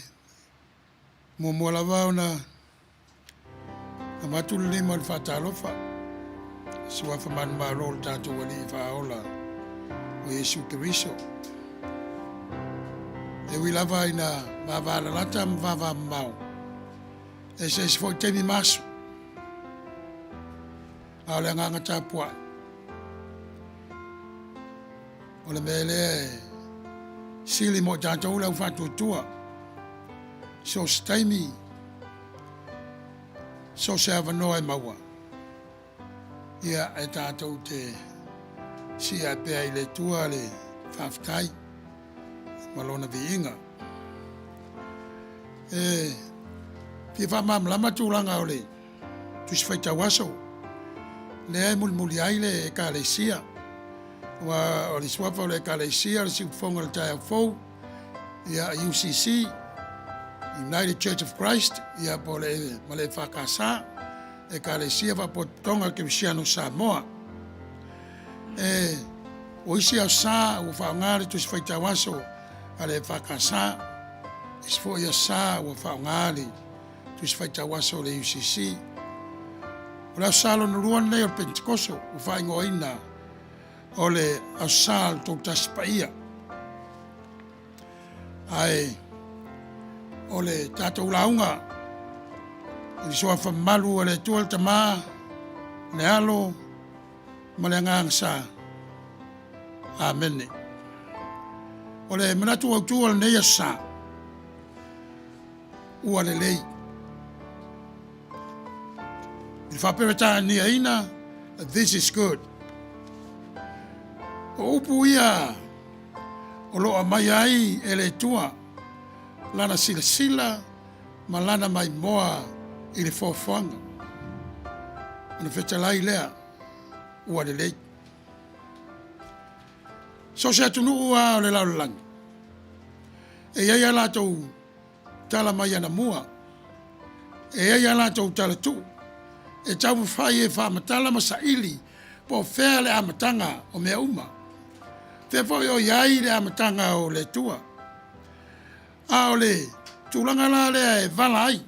muamua lava ona avatu le lima o le faatalofa i suafa manumalo o le tatou Alii Faaola o Iesu Keriso. E ui lava ina vavalalata ma vavamamao, e eseese foi taimi ma aso, a o le agaga tapuai, O le mea lea e sili mo i tatou le au faatuatua, so o se taimi, so o se avanoa e maua, ia e tatou te siia pea i le Atua le Faafetai ma lona viiga. E fia faamalamalama tulaga o le Tusi Faitau Aso lea e mulimuli ai le Ekalesia. Aua o le suafa o le Ekalesia o le Siufofoga o le Taeao Fou, ia UCC, United Church of Christ, ia po o le, ma le EFKS, Ekalesia Faapotopotoga Kerisiano o Samoa. E, o isi aso Sa ua faaaoga le Tusi Faitau Aso a le EFKS, isi foi aso Sa ua faaaoga le Tusi Faitau Aso a le UCC. O le Aso Sa lona lua lenei o le Penitikoso ua faaigoaina o le Aso Sa o le Toatasi Paia. Ae o le tatou lauga i le suafa mamalu o le Atua le Tama, le Alo ma le Agaga Sa. Amene. O le manatu autu o lenei Aso Sa, ua lelei. I le faaperetaniaina, this is good. O upu ia o lo o aumai ai e le Atua lana silasila ma lana maimoa i le foafoaga. Ona fetalai lea, ua lelei. So o se atunuu lava o le lalolagi, e i ai a latou tala mai anamua, e i ai a latou tala tuu, e taumafai e faamatala ma saili po o fea le amataga o mea uma. Fea foi o i ai le amataga o le Atua. A o le tulaga la lea e vala ai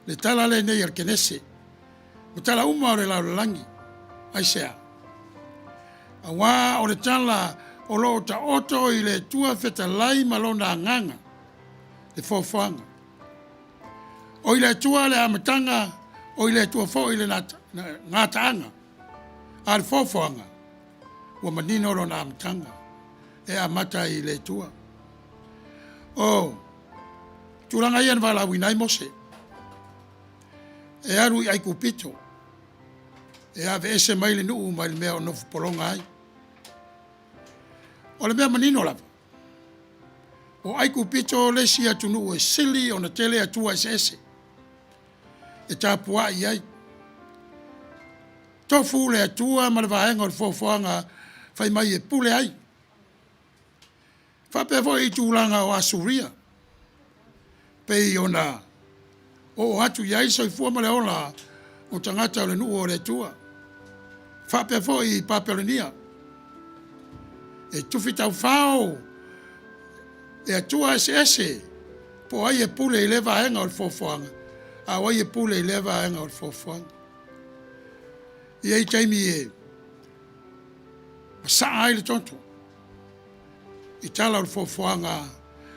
le tala lenei a le Kenese, ma tala uma o le lalolagi. Aisea? Auā o le tala o lo o taoto i le Atua fetalai ma Lona Agaga, le foafoaga. O i le Atua le amataga, o i le Atua foi le gataaga. A o le foafoaga, ua manino lona amataga, e amata i le Atua. O tulaga ia na valaauina ai Mose, e alu i Aikupito, e aveese mai le nuu mai le mea o nofo pologa ai. O le mea manino lava, o Aikupito le isi atunuu e sili ona tele atua eseese e tapuai i ai. Tofu le Atua ma le vaega o le foafoaga fai mai e pule ai. Faapea foi i tulaga o Asuria, pei ona oo atu i ai le soifua ma le ola o tagata o le nuu o le Atua. Faapea foi i Papelonia, e tufi taufao e atua eseese po o ai e pule i lea vaega o le foafoaga, a o ai e pule i lea vaega o le foafoaga. E i ai taimi e masaa ai le toto i tala o le foafoaga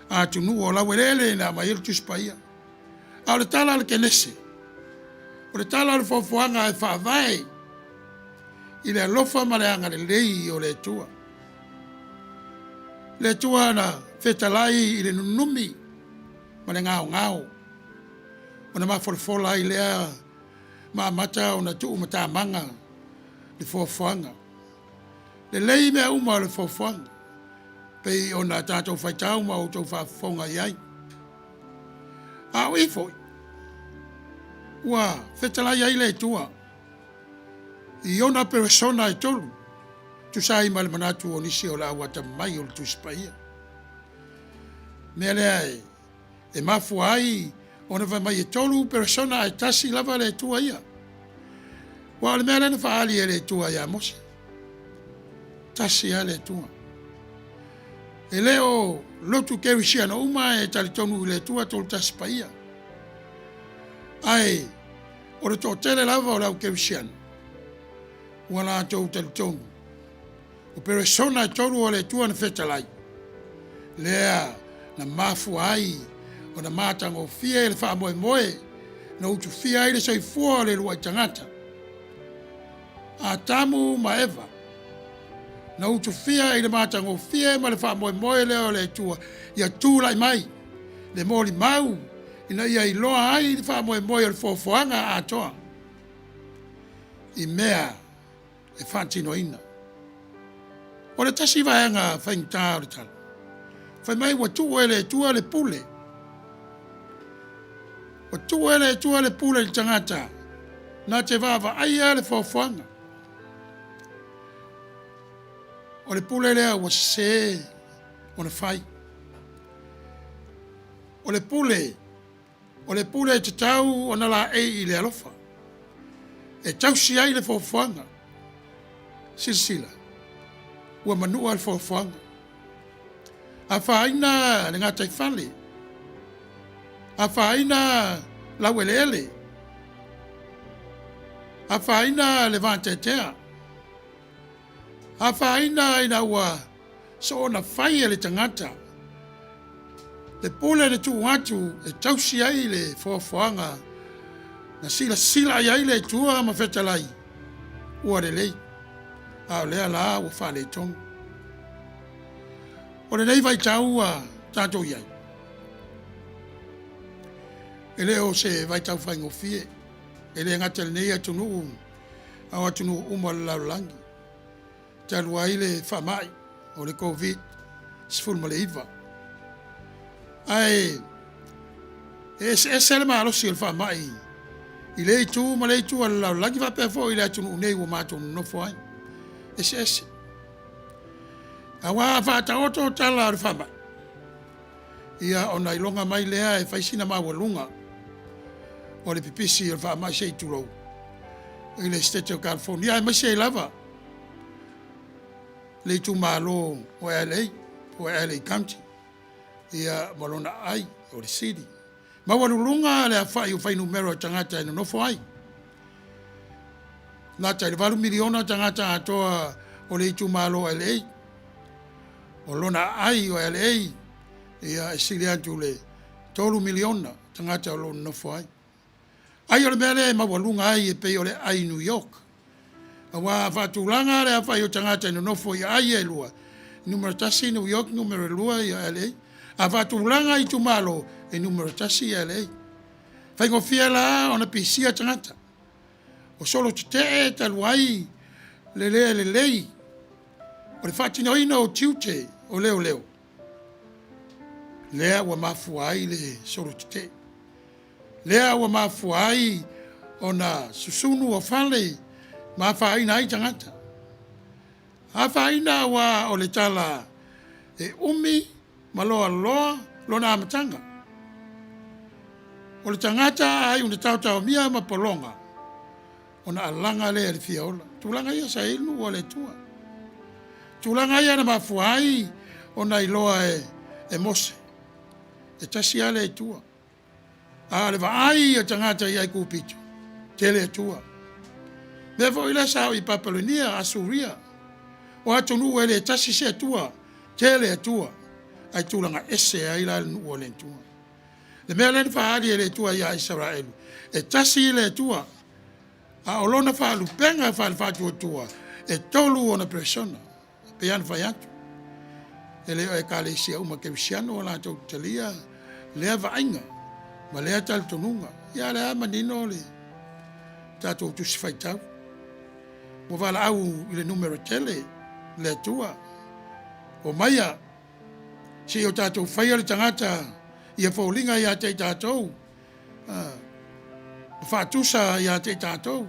a atunuu o laueleele na aumai ai le Tusi Paia. A o le tala a le Kenese, o le tala o le foafoaga e faavae i le alofa ma le agalelei o le Atua. Le Atua na fetalai i le nunumi ma le gaogao, ona mafolafola ai lea ma amata ona tuu matamaga le foafoaga. Lelei mea uma o le foafoaga, pei ona tatou faitau ma outou faafofoga i ai. A o i foi, ua fetalai ai le Atua i ona peresona e tolu, tusa ai ma le manatu o nisi o le au atamamai o le Tusi Paia. Mea lea e E mafua ai ona fai mai e tolu peresona ae tasi lava le Atua ia. Aua o le mea lea na faaali e le Atua ia Mose. Tasi lava le Atua. E le o lotu kerisiano uma e talitonu i le Atua Tolutasi Paia. Ae o le toatele lava o le au kerisiano ua latou talitonu O peresona e tolu o le Atua na fetalai, lea na mafua ai ona matagofie le faamoemoe na utufia ai le soifua o le uluai tagata, Atamu ma Eva, na utufia i le matagofie ma le faamoemoe lea o le Atua ia tulai mai le molimau ina ia iloa ai le faamoemoe o le foafoaga atoa i mea e faatinoina. O le tasi vaega faigata o le tala, fai mai ua tuu e le Atua le pule. Ua tuu e le Atua le pule i le tagata na te vaavaaia le foafoaga. O le pule lea ua sese ona fai. O le pule, o le pule e tatau ona laei i le alofa, e tausi ai le foafoaga. Silasila, ua manua le foafoaga. Afaina le gataifale, afaina laueleele, afaina le vateatea, afaina ina ua soona fai e le tagata le pule na tuu atu e tausi ai le foafoaga na silasila i ai le Atua ma fetalai ua lelei, a o lea la ua faaletonu. O lenei vaitau ua tatou i ai, e le o se vaitau faigofie, e le gata i lenei atunuu, a o atunuu uma o le lalolagi, talu ai le faamai o le Koviti-19. Ae e eseese le malosi o le faamai i lea itu ma lea itu o le lalolagi faapea foi i le atunuu nei ua matou nonofo ai. Eseese. Aua a faataoto tala o le faamai, ia ona iloga mai lea e fai sina maualuga o le pipisi o le faamai se i tulou i le Setete o California aemaise ai lava le itumalo o LA, po o LA County, ia ma lona aai o le city. Maualuluga le aofai o fuainumera o tagata e nonofo ai. Lata i le 8 miliona tagata atoa o le itumalo o LA. O lona aai o LA, ia e sili atu le 3 miliona tagata o lo o nonofo ai. Ai o le mea lea e maualuga ai e pei o le aai i New York. Aua a faatulaga le aofai o tagata e nonofo i aai ia e lua, numera 1 New York, numera 2 ia LA. A faatulaga itumalo, e numera 1 ia LA. Faigofie la ona pisia tagata. O solo tetee talu ai le le lelei o le faatinoina o tiute o leoleo, lea ua mafua ai le solo tetee. Lea ua mafua ai ona susunu o fale ma afaina ai tagata. Afaina aua o le tala e umi ma loaloa lona amataga. O le tagata a iu ina taotaomia ma pologa, ona alaga lea i le fia ola. Tulaga ia sa i ai le nuu a le Atua. Tulaga ia na mafua ai ona iloa e, e Mose, e tasi lava le Atua. A o le vaai a tagata i Aikupito, tele Atua. Mea foi lea sa oo i Papelonia, Asuria, o atunuu e le tasi se Atua, tele Atua, ae tulaga ese ai la le nuu a le Atua. Le mea lea na faaali e le Atua ia Isaraelu, e tasi le Atua, a o lona faalupega faale-faatuatua, e tolu ona persona. E pei lava ona fai atu, e le o ekalesia uma kerisiano o latou talia lea vaaiga ma lea talitonuga. Ia a o lea lava e manino le tatou tusi faitau. Ua valaau i le numera tele le Atua, omaia se i o tatou faia le tagata ia foliga ia te i tatou, ma faatusa ia te i tatou.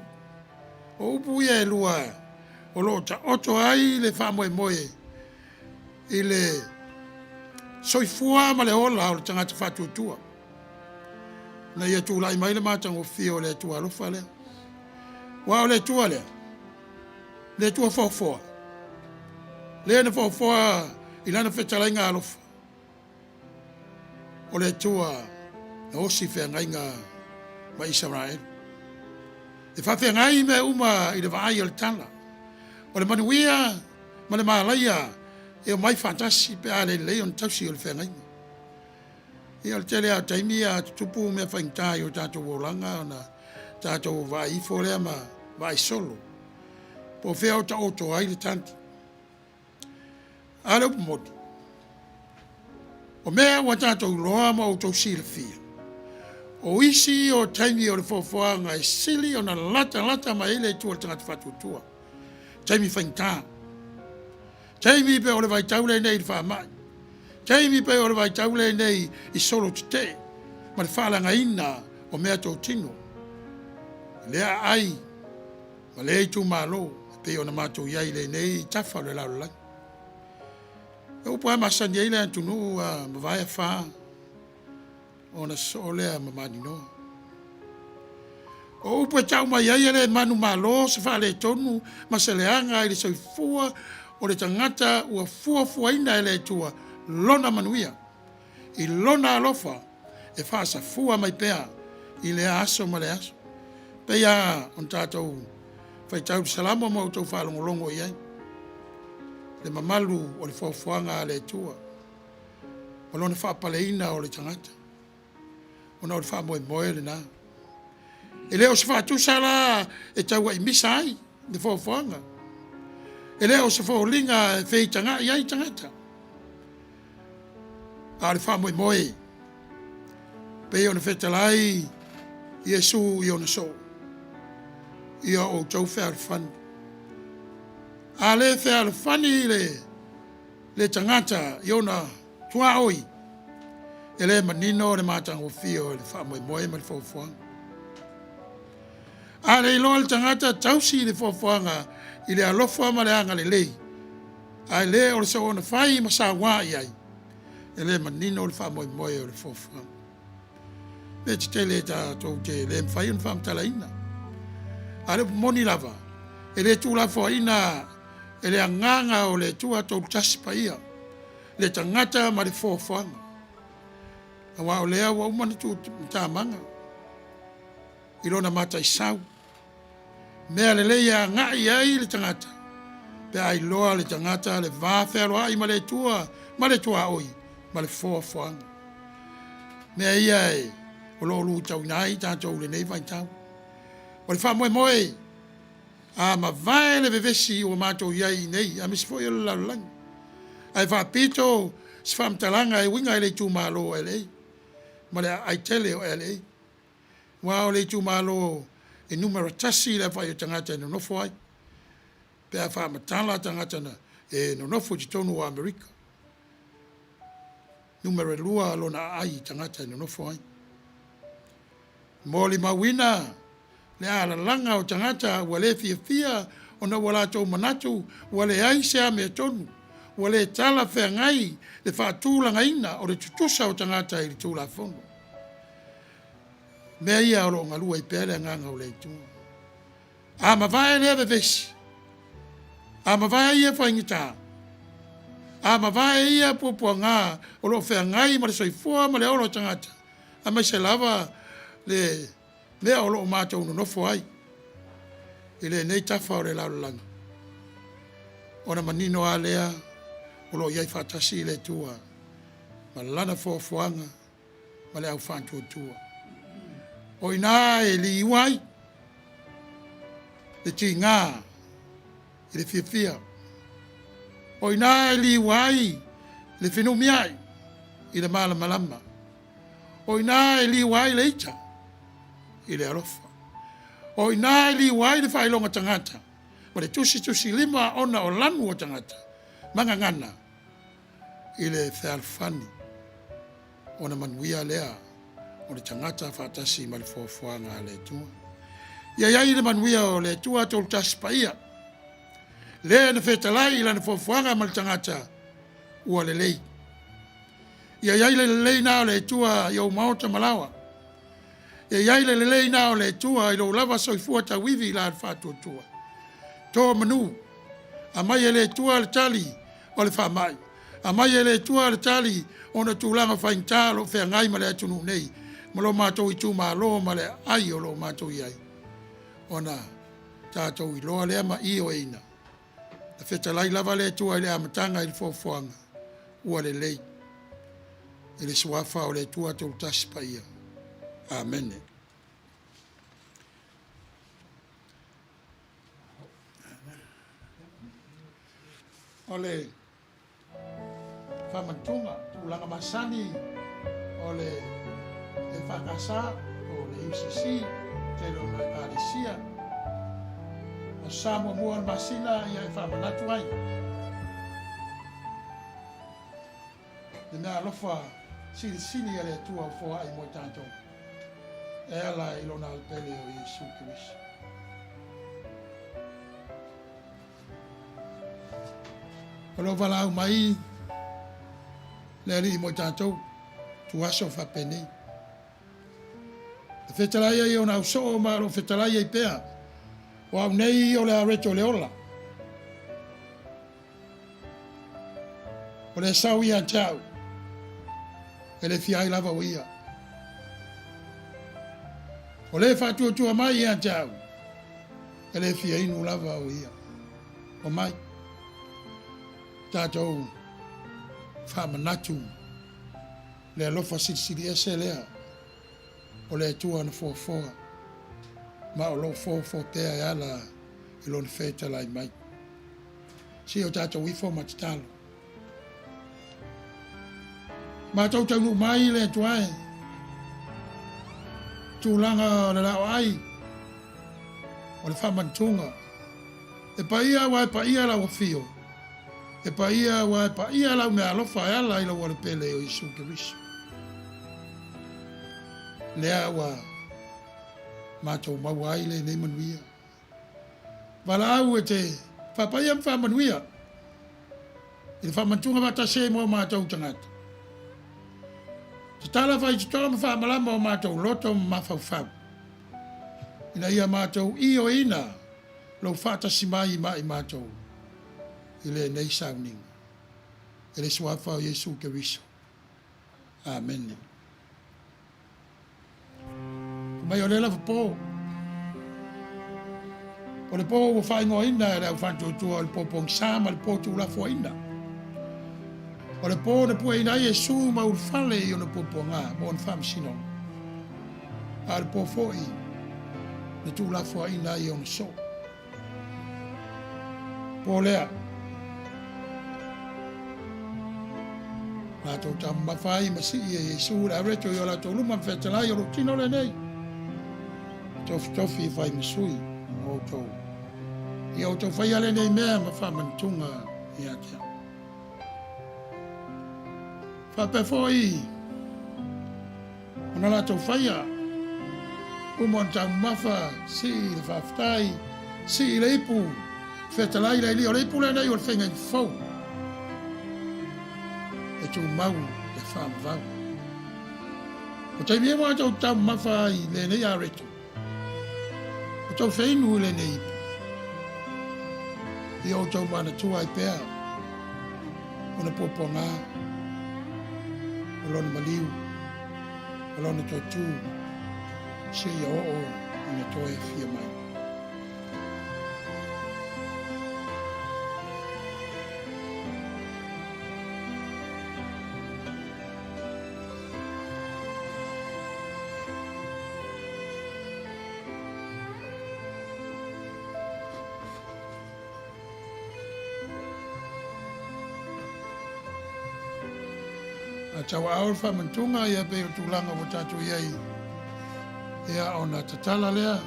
O upu ia e lua o lo o taoto ai le faamoemoe i le soifua ma le ola o le tagata faatuatua, ina ia tulai mai le matagofie o le Atua alofa lea. Aua o le Atua lea, le Atua foafoa, lea na foafoa i Lana fetalaiga alofa, O le Atua na osi feagaiga ma Isaraelu. E faafeagai mea uma i le vaai a le tala. O le manuia ma le malaia e omai faatasi pe a le lelei ona tausi o le feagaiga. Ia o le tele lava o taimi a tutupu mea faigata i o tatou olaga ona tatou vaai ifo lea ma vaai solo po o fea o taoto ai le tali. A o le upu moni, o mea ua tatou iloa ma outou silafia, o isi o taimi o le foafoaga e sili ona latalata mai ai le Atua i le tagata faatuatua, taimi faigata. Taimi pei o le vaitau lenei i le faamai. Taimi pei o le vaitau lenei i solo tetee ma le faalagaina o meatotino i lea aai ma lea itumalo e pei ona matou i ai i lenei tafa o le lalolagi. O upu lava e masani ai le atunuu a mavae afa ona sosoo lea ma maninoa. O upu e tau mai ai e le manumalo se faaletonu ma se leaga i le soifua o le tagata ua fuafuaina e le Atua lona manuia i lona alofa e faasafua mai pea i lea aso ma lea aso. Pei lava ona tatou faitau i le Salamo ma outou faalogologo i ai, le mamalu o le foafoaga a le Atua ma lona faapaleina o le tagata, ona o le faamoemoe lena. E le o se faatusa la e tauaimisa ai le foafoaga, e le o se foliga e feitagai ai tagata, a o le faamoemoe pei ona fetalai Iesu i ona soo, ia outou fealofani. A le fealofani le le tagata i ona tuaoi, e le manino le matagofie o le faamoemoe ma le foafoaga. A le iloa le tagata tausi i le foafoaga i le alofa ma le agalelei, ae le o le soona fai ma sauā i ai, e le manino le faamoemoe o le foafoaga. Mea tetele tatou te le mafai ona faamatalaina. A o le upu moni lava, e le tuulafoaiina e le Agaga o le Atua Toolutasi Paia le tagata ma le foafoaga, aua o lea ua uma ona tuumatamaga i lona mataisau. Mea lelei e agai i ai le tagata, pe a iloa le tagata le va fealoai ma le Atua ma le tuaoi ma le foafoaga. Mea ia e o lo o luitauina ai tatou i lenei vaitau. O le faamoemoe a mavae le vevesi ua matou i ai nei, aemaise foi o le lalolagi. Ae faapito se faamatalaga e uiga i le itumalo o LA ma le aai tele o LA. Aua o le itumalo e numera 1 i le aofai o tagata e nonofo ai, pe a faamatala tagata e nonofo i totonu o Amerika. Numera 2 lona aai i tagata e nonofo ai. Molimauina le alalaga o tagata ua le fiafia ona ua latou manatu ua leai se amiotonu, ua le talafeagai le faatulagaina o le tutusa o tagata i le Tulafono. Mea ia o lo o galue ai pea le agaga o le Atua. A mavae lea vevesi, a mavae ia faigata, a mavae ia puapuaga o lo o feagai ma le soifua ma le ola o tagata, aemaise lava le mea o lo o matou nonofo ai i lenei tafa o le lalolagi, ona manino lava lea o lo o i ai faatasi le Atua ma Lana foafoaga ma le au faatuatua. O i ina e liua ai le tiga i le fiafia. O i ina e liua ai le fenumiai i le malamalama. O i ina e liua ai le ita i le alofa. O i ina e liua ai le faailoga tagata ma le tusitusilima ona o lanu o tagata ma gagana i le fealofani ona manuia lea o le tagata faatasi ma le foafoaga a le Atua. Ia i ai le manuia o le Atua Toolutasi Paia, le na fetalai i lana foafoaga ma le tagata ua lelei. Ia i ai le lelei na o le Atua i ou maota ma laoa. Ia i ai le lelei na o le Atua i lou lava soifua tauivi i la le faatuatua. To manu, aumai e le Atua le tali o le faamai. Aumai e le Atua le tali ona o tulaga faigata o lo o feagai ma le atunuu nei, ma lo matou itumalo ma le aai o lo o matou i ai, ona tatou iloa lea ma ioeina, na fetalai lava le Atua i le amataga i le foafoaga, ua lelei. I le Suafa o le Atua Toolutasi Paia. Amene. O le faamanatuga, tulaga masani o le EFKS po o le UCC, tele o nai Ekalesia. Aso Sa muamua o le masina ia e faamanatu ai. Le mea alofa silisili a le Atua ua foai mo i tatou, e ala i Lona Alepele o Iesu Keriso. O lo o valaau mai le Alii mo i tatou, tuaso faapenei. E fetalai ai ona ausoo ma o lo o fetalai ai pea, o au nei o le areto o le ola. O le sau ia te au, e le fia ai lava o ia. O le faatuatua mai ia te au, e le fia inu lava o ia. O mai, tatou faamanatu le alofa silisili ese lea o le Atua na foafoa ma o lo o foafoa pea e ala i Lona fetalai mai. Se i o tatou ifo ma tatalo. Matou taunuu mai le Atua e, tulaga o le laoai o le faamantuga. E paia aua e paia lau afio, e paia aua e paia lau meaalofa e ala i lou alepele o Iesu Keriso. Lea ua matou maua ai lenei manuia. Valaau e te faapaia ma faamanuia i le faamantuga faatasi ai mo matou tagata. Tatala faitotoa ma faamalama o matou loto ma mafaufau, ina ia matou ioeina lou faatasi mai ma i matou i lenei sauniga. E le Suafa o Iesu Keriso. Amene. Mai o lea lava po. O le po ua faaigoaina e le aufaatuatua o le po pogisa ma le po tuulafoaina. O le po na pueina ai Iesu ma ulufale i ona puapuaga mo ona faamasinoga. A o le po foi na tuulafoaina ai ona soo. Po lea, latou taumamafa ai ma sii e Iesu le areto i o latou luma ma fetalai o lou tino lenei, tofitofi e fai ma sui o outou. Ia outou faia lenei mea ma faamanatuga ia te au. Faapea foi ona latou faia, uma ona taumamafa, sii le faafetai, sii le ipu, fetalai le ilia o le ipu lenei o le faiga fou, e tumau le faavavau. O taimi e ua outou taumamafa ai i lenei areto, Outou feinu i lenei ipu, ia outou manatua ai pea ona puapuaga, o lona maliu, o lona toetū, seia oo ina toe afia mai. A tauaao le faamantuga ia pei o tulaga ua tatou i ai ia ona tatala lea.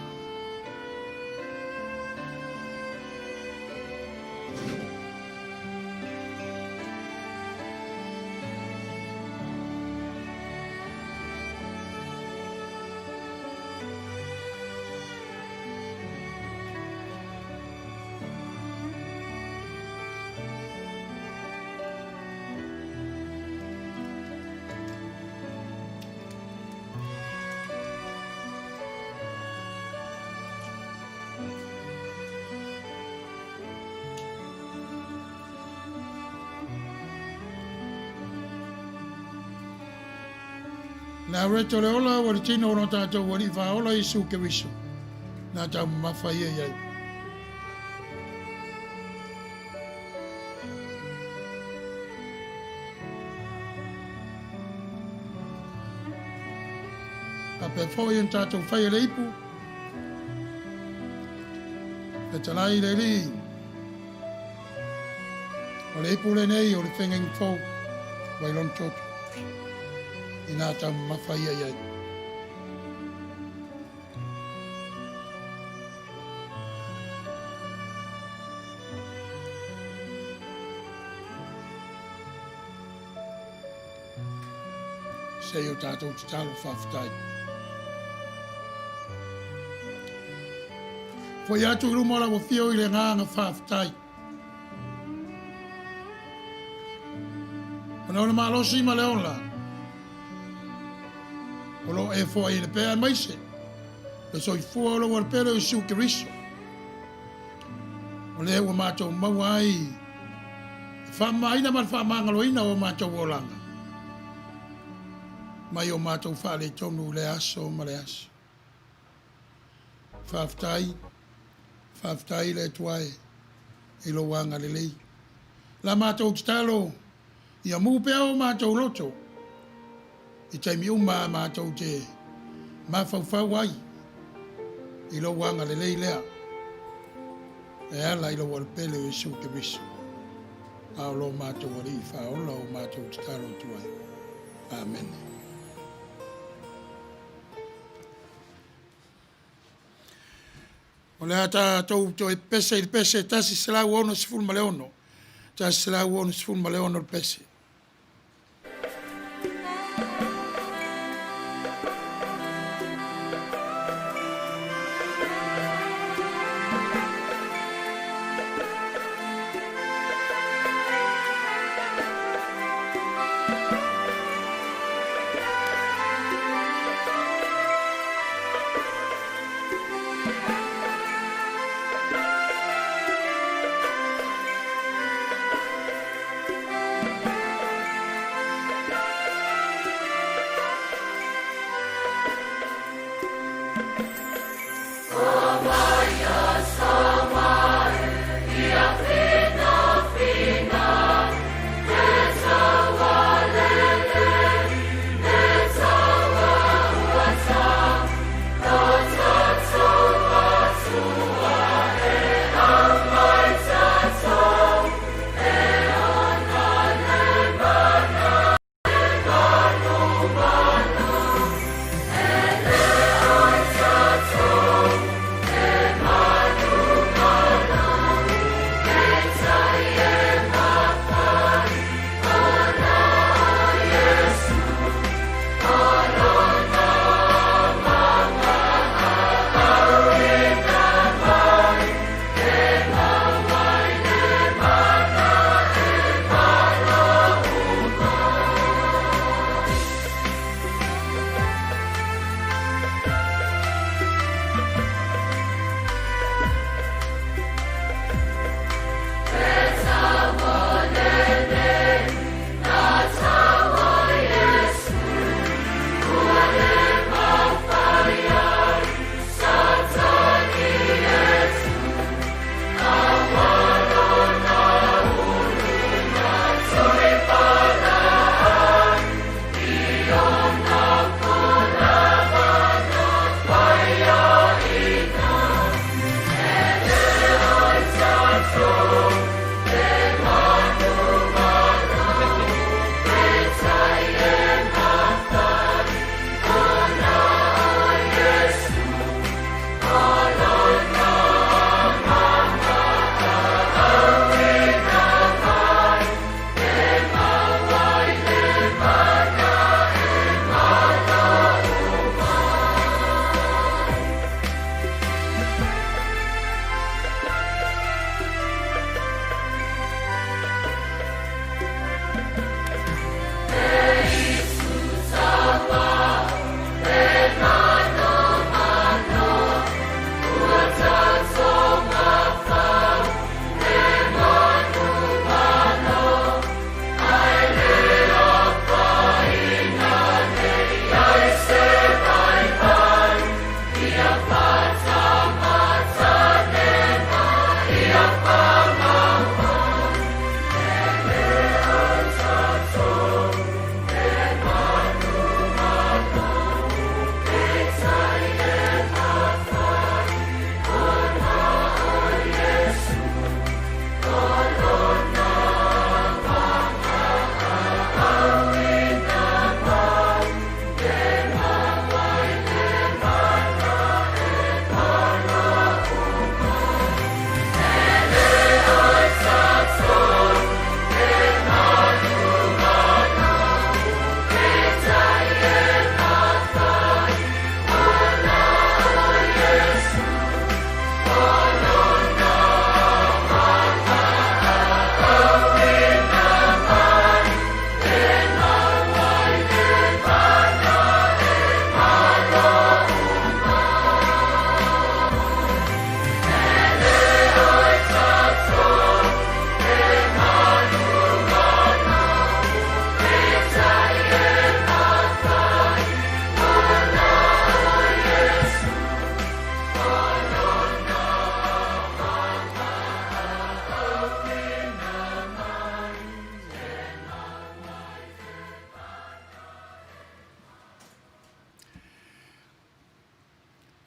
Le areto le ola ua le tino o lo tatou Alii Faaola Iesu Keriso, na taumamafa ia i ai. Faapea foi ona tatou faia le ipu, fetalai le Alii, O le ipu lenei o le fegaiga fou mai lona toto inā taumamafa ia i ai. Se i o tatou tatalo faafetai. Foi atu i luma o lau afio i le agaga faafetai. Ona o le malosi ma le ola o lo o e foaiina pea aemaise le soifua o lou Alepele o Iesu Keriso, o lea ua matou maua ai le faamamaina ma le faamagaloina o matou olaga mai o matou faaletonu i le aso ma le aso. Faafetai, faafetai le Atua e i lou agalelei. La matou tatalo ia mu pea o matou loto i taimi uma a matou te mafaufau ai i lou agalelei lea e ala i lou Alepele o Iesu Keriso, a o lo matou Alii Faaola o matou tatalo atu ai. Amene. O le a tatou toe pese i le pese 166, 166 le pese.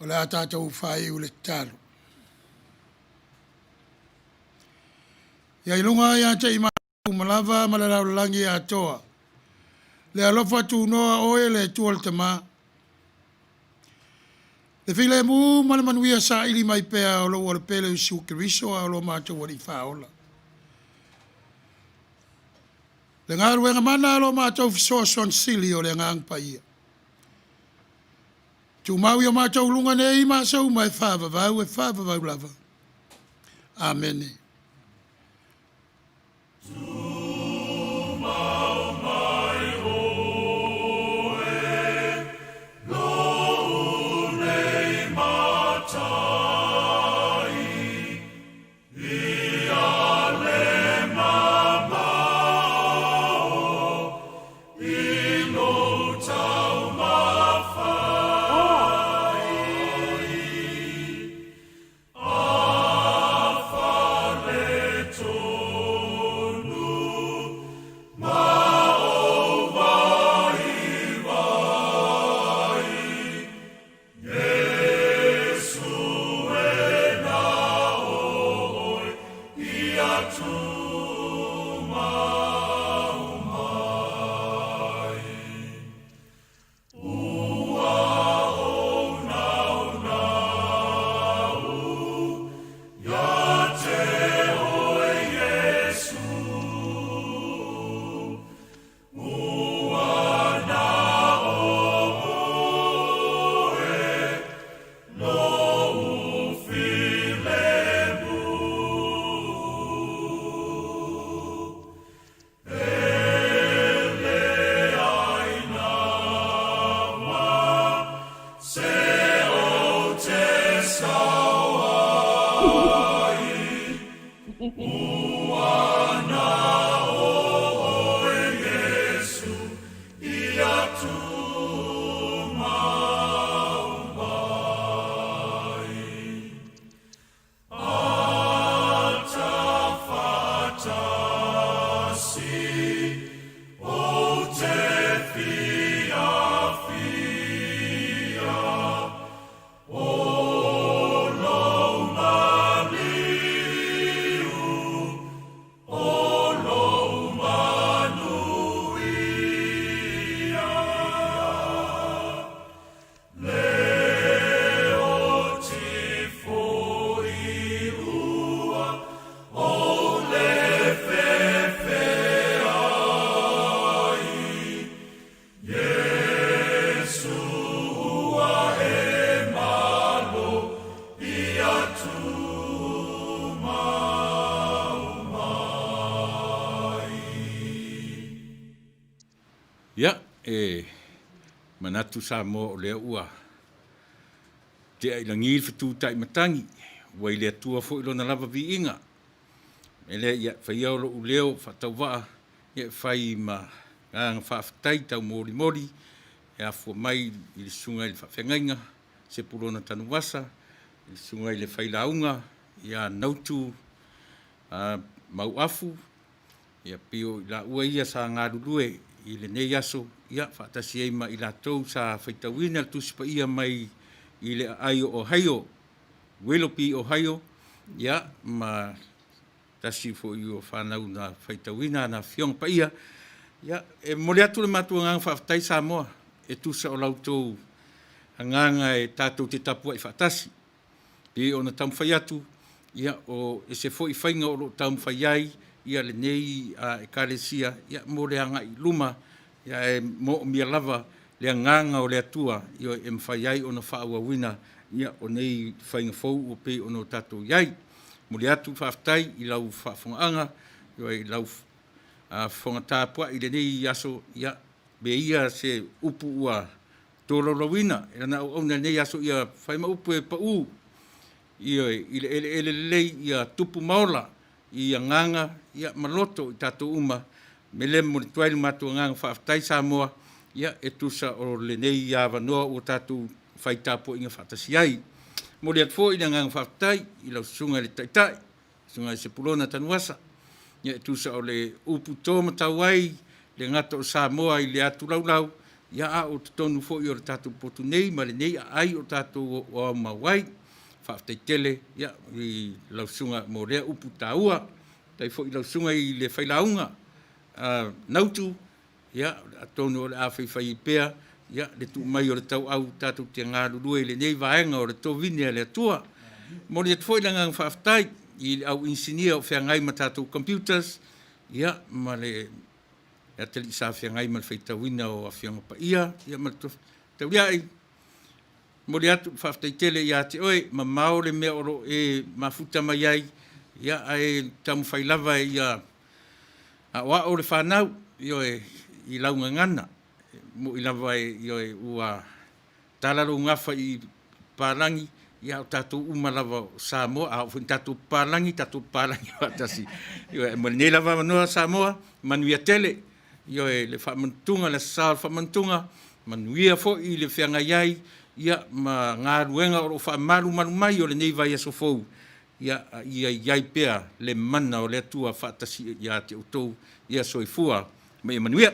O le a tatou faaiu le tatalo. Ia i luga ia te i matou uma lava ma le lalolagi atoa, le alofa tunoa oe le Atua le Tama, le filemu ma le manuia saili mai pea o lou Alopele o Iesu Keriso a o lo matou Alii Faaola. Le galuega mana a lo matou fesoasoani sili o le Agaga Paia. Tumau i o matou luga nei ma aso uma e faavavau e faavavau lava. Amene. Ia, e manatu Samoa o lea ua tea i lagi le fetu taimatagi, ua i le Atua foi lona lava viiga. E lea, ia, faia o lou leo faatauvaa, ia e fai ma agaga faafetai taumolimoli e afua mai i le susuga i le faafeagaiga Sepulona Tanuvasa, i le susuga i le failauga ia Nautu Mauafu, ia pei o i laua ia sa galulue i lenei aso, ia faatasi ai ma i latou sa faitauina le Tusi Paia mai i le aai o Ohio, Willoughby, Ohio, ia ma tasi foi o fanau na faitauina ana Afioga Paia. Ia, e momoli atu le matou agaga faafetai Samoa e tusa o la outou agaga e tatou te tapuai faatasi. Pei ona taumafai atu, ia, o ese foi faiga o lo o taumafai ai ia lenei Ekalesia ia mo le agai i luma, ia ae moomia lava le agaga o le Atua ia e mafai ai ona faaauauina ia o nei faiga fou ua pei ona tatou i ai. Momoli atu le faafetai i lau faafofogaaga i lau fofoga tapuai i lenei aso, ia me ia se upu ua tolaulauina e lana auauna i lenei aso ia fai ma upu e pau ioe, i le eleele lelei ia tupu ma ola i agaga ia ma loto i tatou uma. Me le momoli atu ai le matou agaga faafetai Samoa ia e tusa o lenei avanoa ua tatou fai tapuaiga faatasi ai. Momoli atu foi le agaga faafetai i lau susuga i le Taitai, susuga i Sepulona Tanuvasa, ia e tusa o le upu to matau ai le gata o Samoa i le atu laulau, Ia, a o totonu foi o le tatou potu nei ma lenei aai o tatou o aumau ai. Faafetai tele, ia, i lau susuga mo lea upu taua. Faafetai foi i lau susuga i le failauga, a Nautu, ia, atonu o le a faifai ai pea, ia, le tuu mai o le tauau tatou te galulue i lenei vaega o le tovine a le Atua. Momoli atu foi le agaga faafetai i le au inisinia o feagai ma tatou computers, ia, ma le atalii sa feagai ma le faitauina o Afioga Paia, ia ma le Tauliai. Momoli atu le faafetai tele ia te oe, mamao le mea o lo o e mafuta mai ai, ia, ae taumafai lava ia aoao le fanau, ioe, i lau gagana. E moni lava, ioe, ua tala lou gafa i papalagi, ia a o tatou uma lava o Samoa, a oo foi ina tatou papalagi, tatou papalagi faatasi. Ioe, mo lenei lava avanoa Samoa, manuia tele. Ioe, le faamantuga, le Aso Sa o le Faamantuga, manuia foi le feagai ai, ia, ma galuega o lo o faamalumalu mai o lenei vaiaso fou, ia, a ia i ai pea le mana o le Atua faatasi ia te outou. Ia soifua ma ia manuia.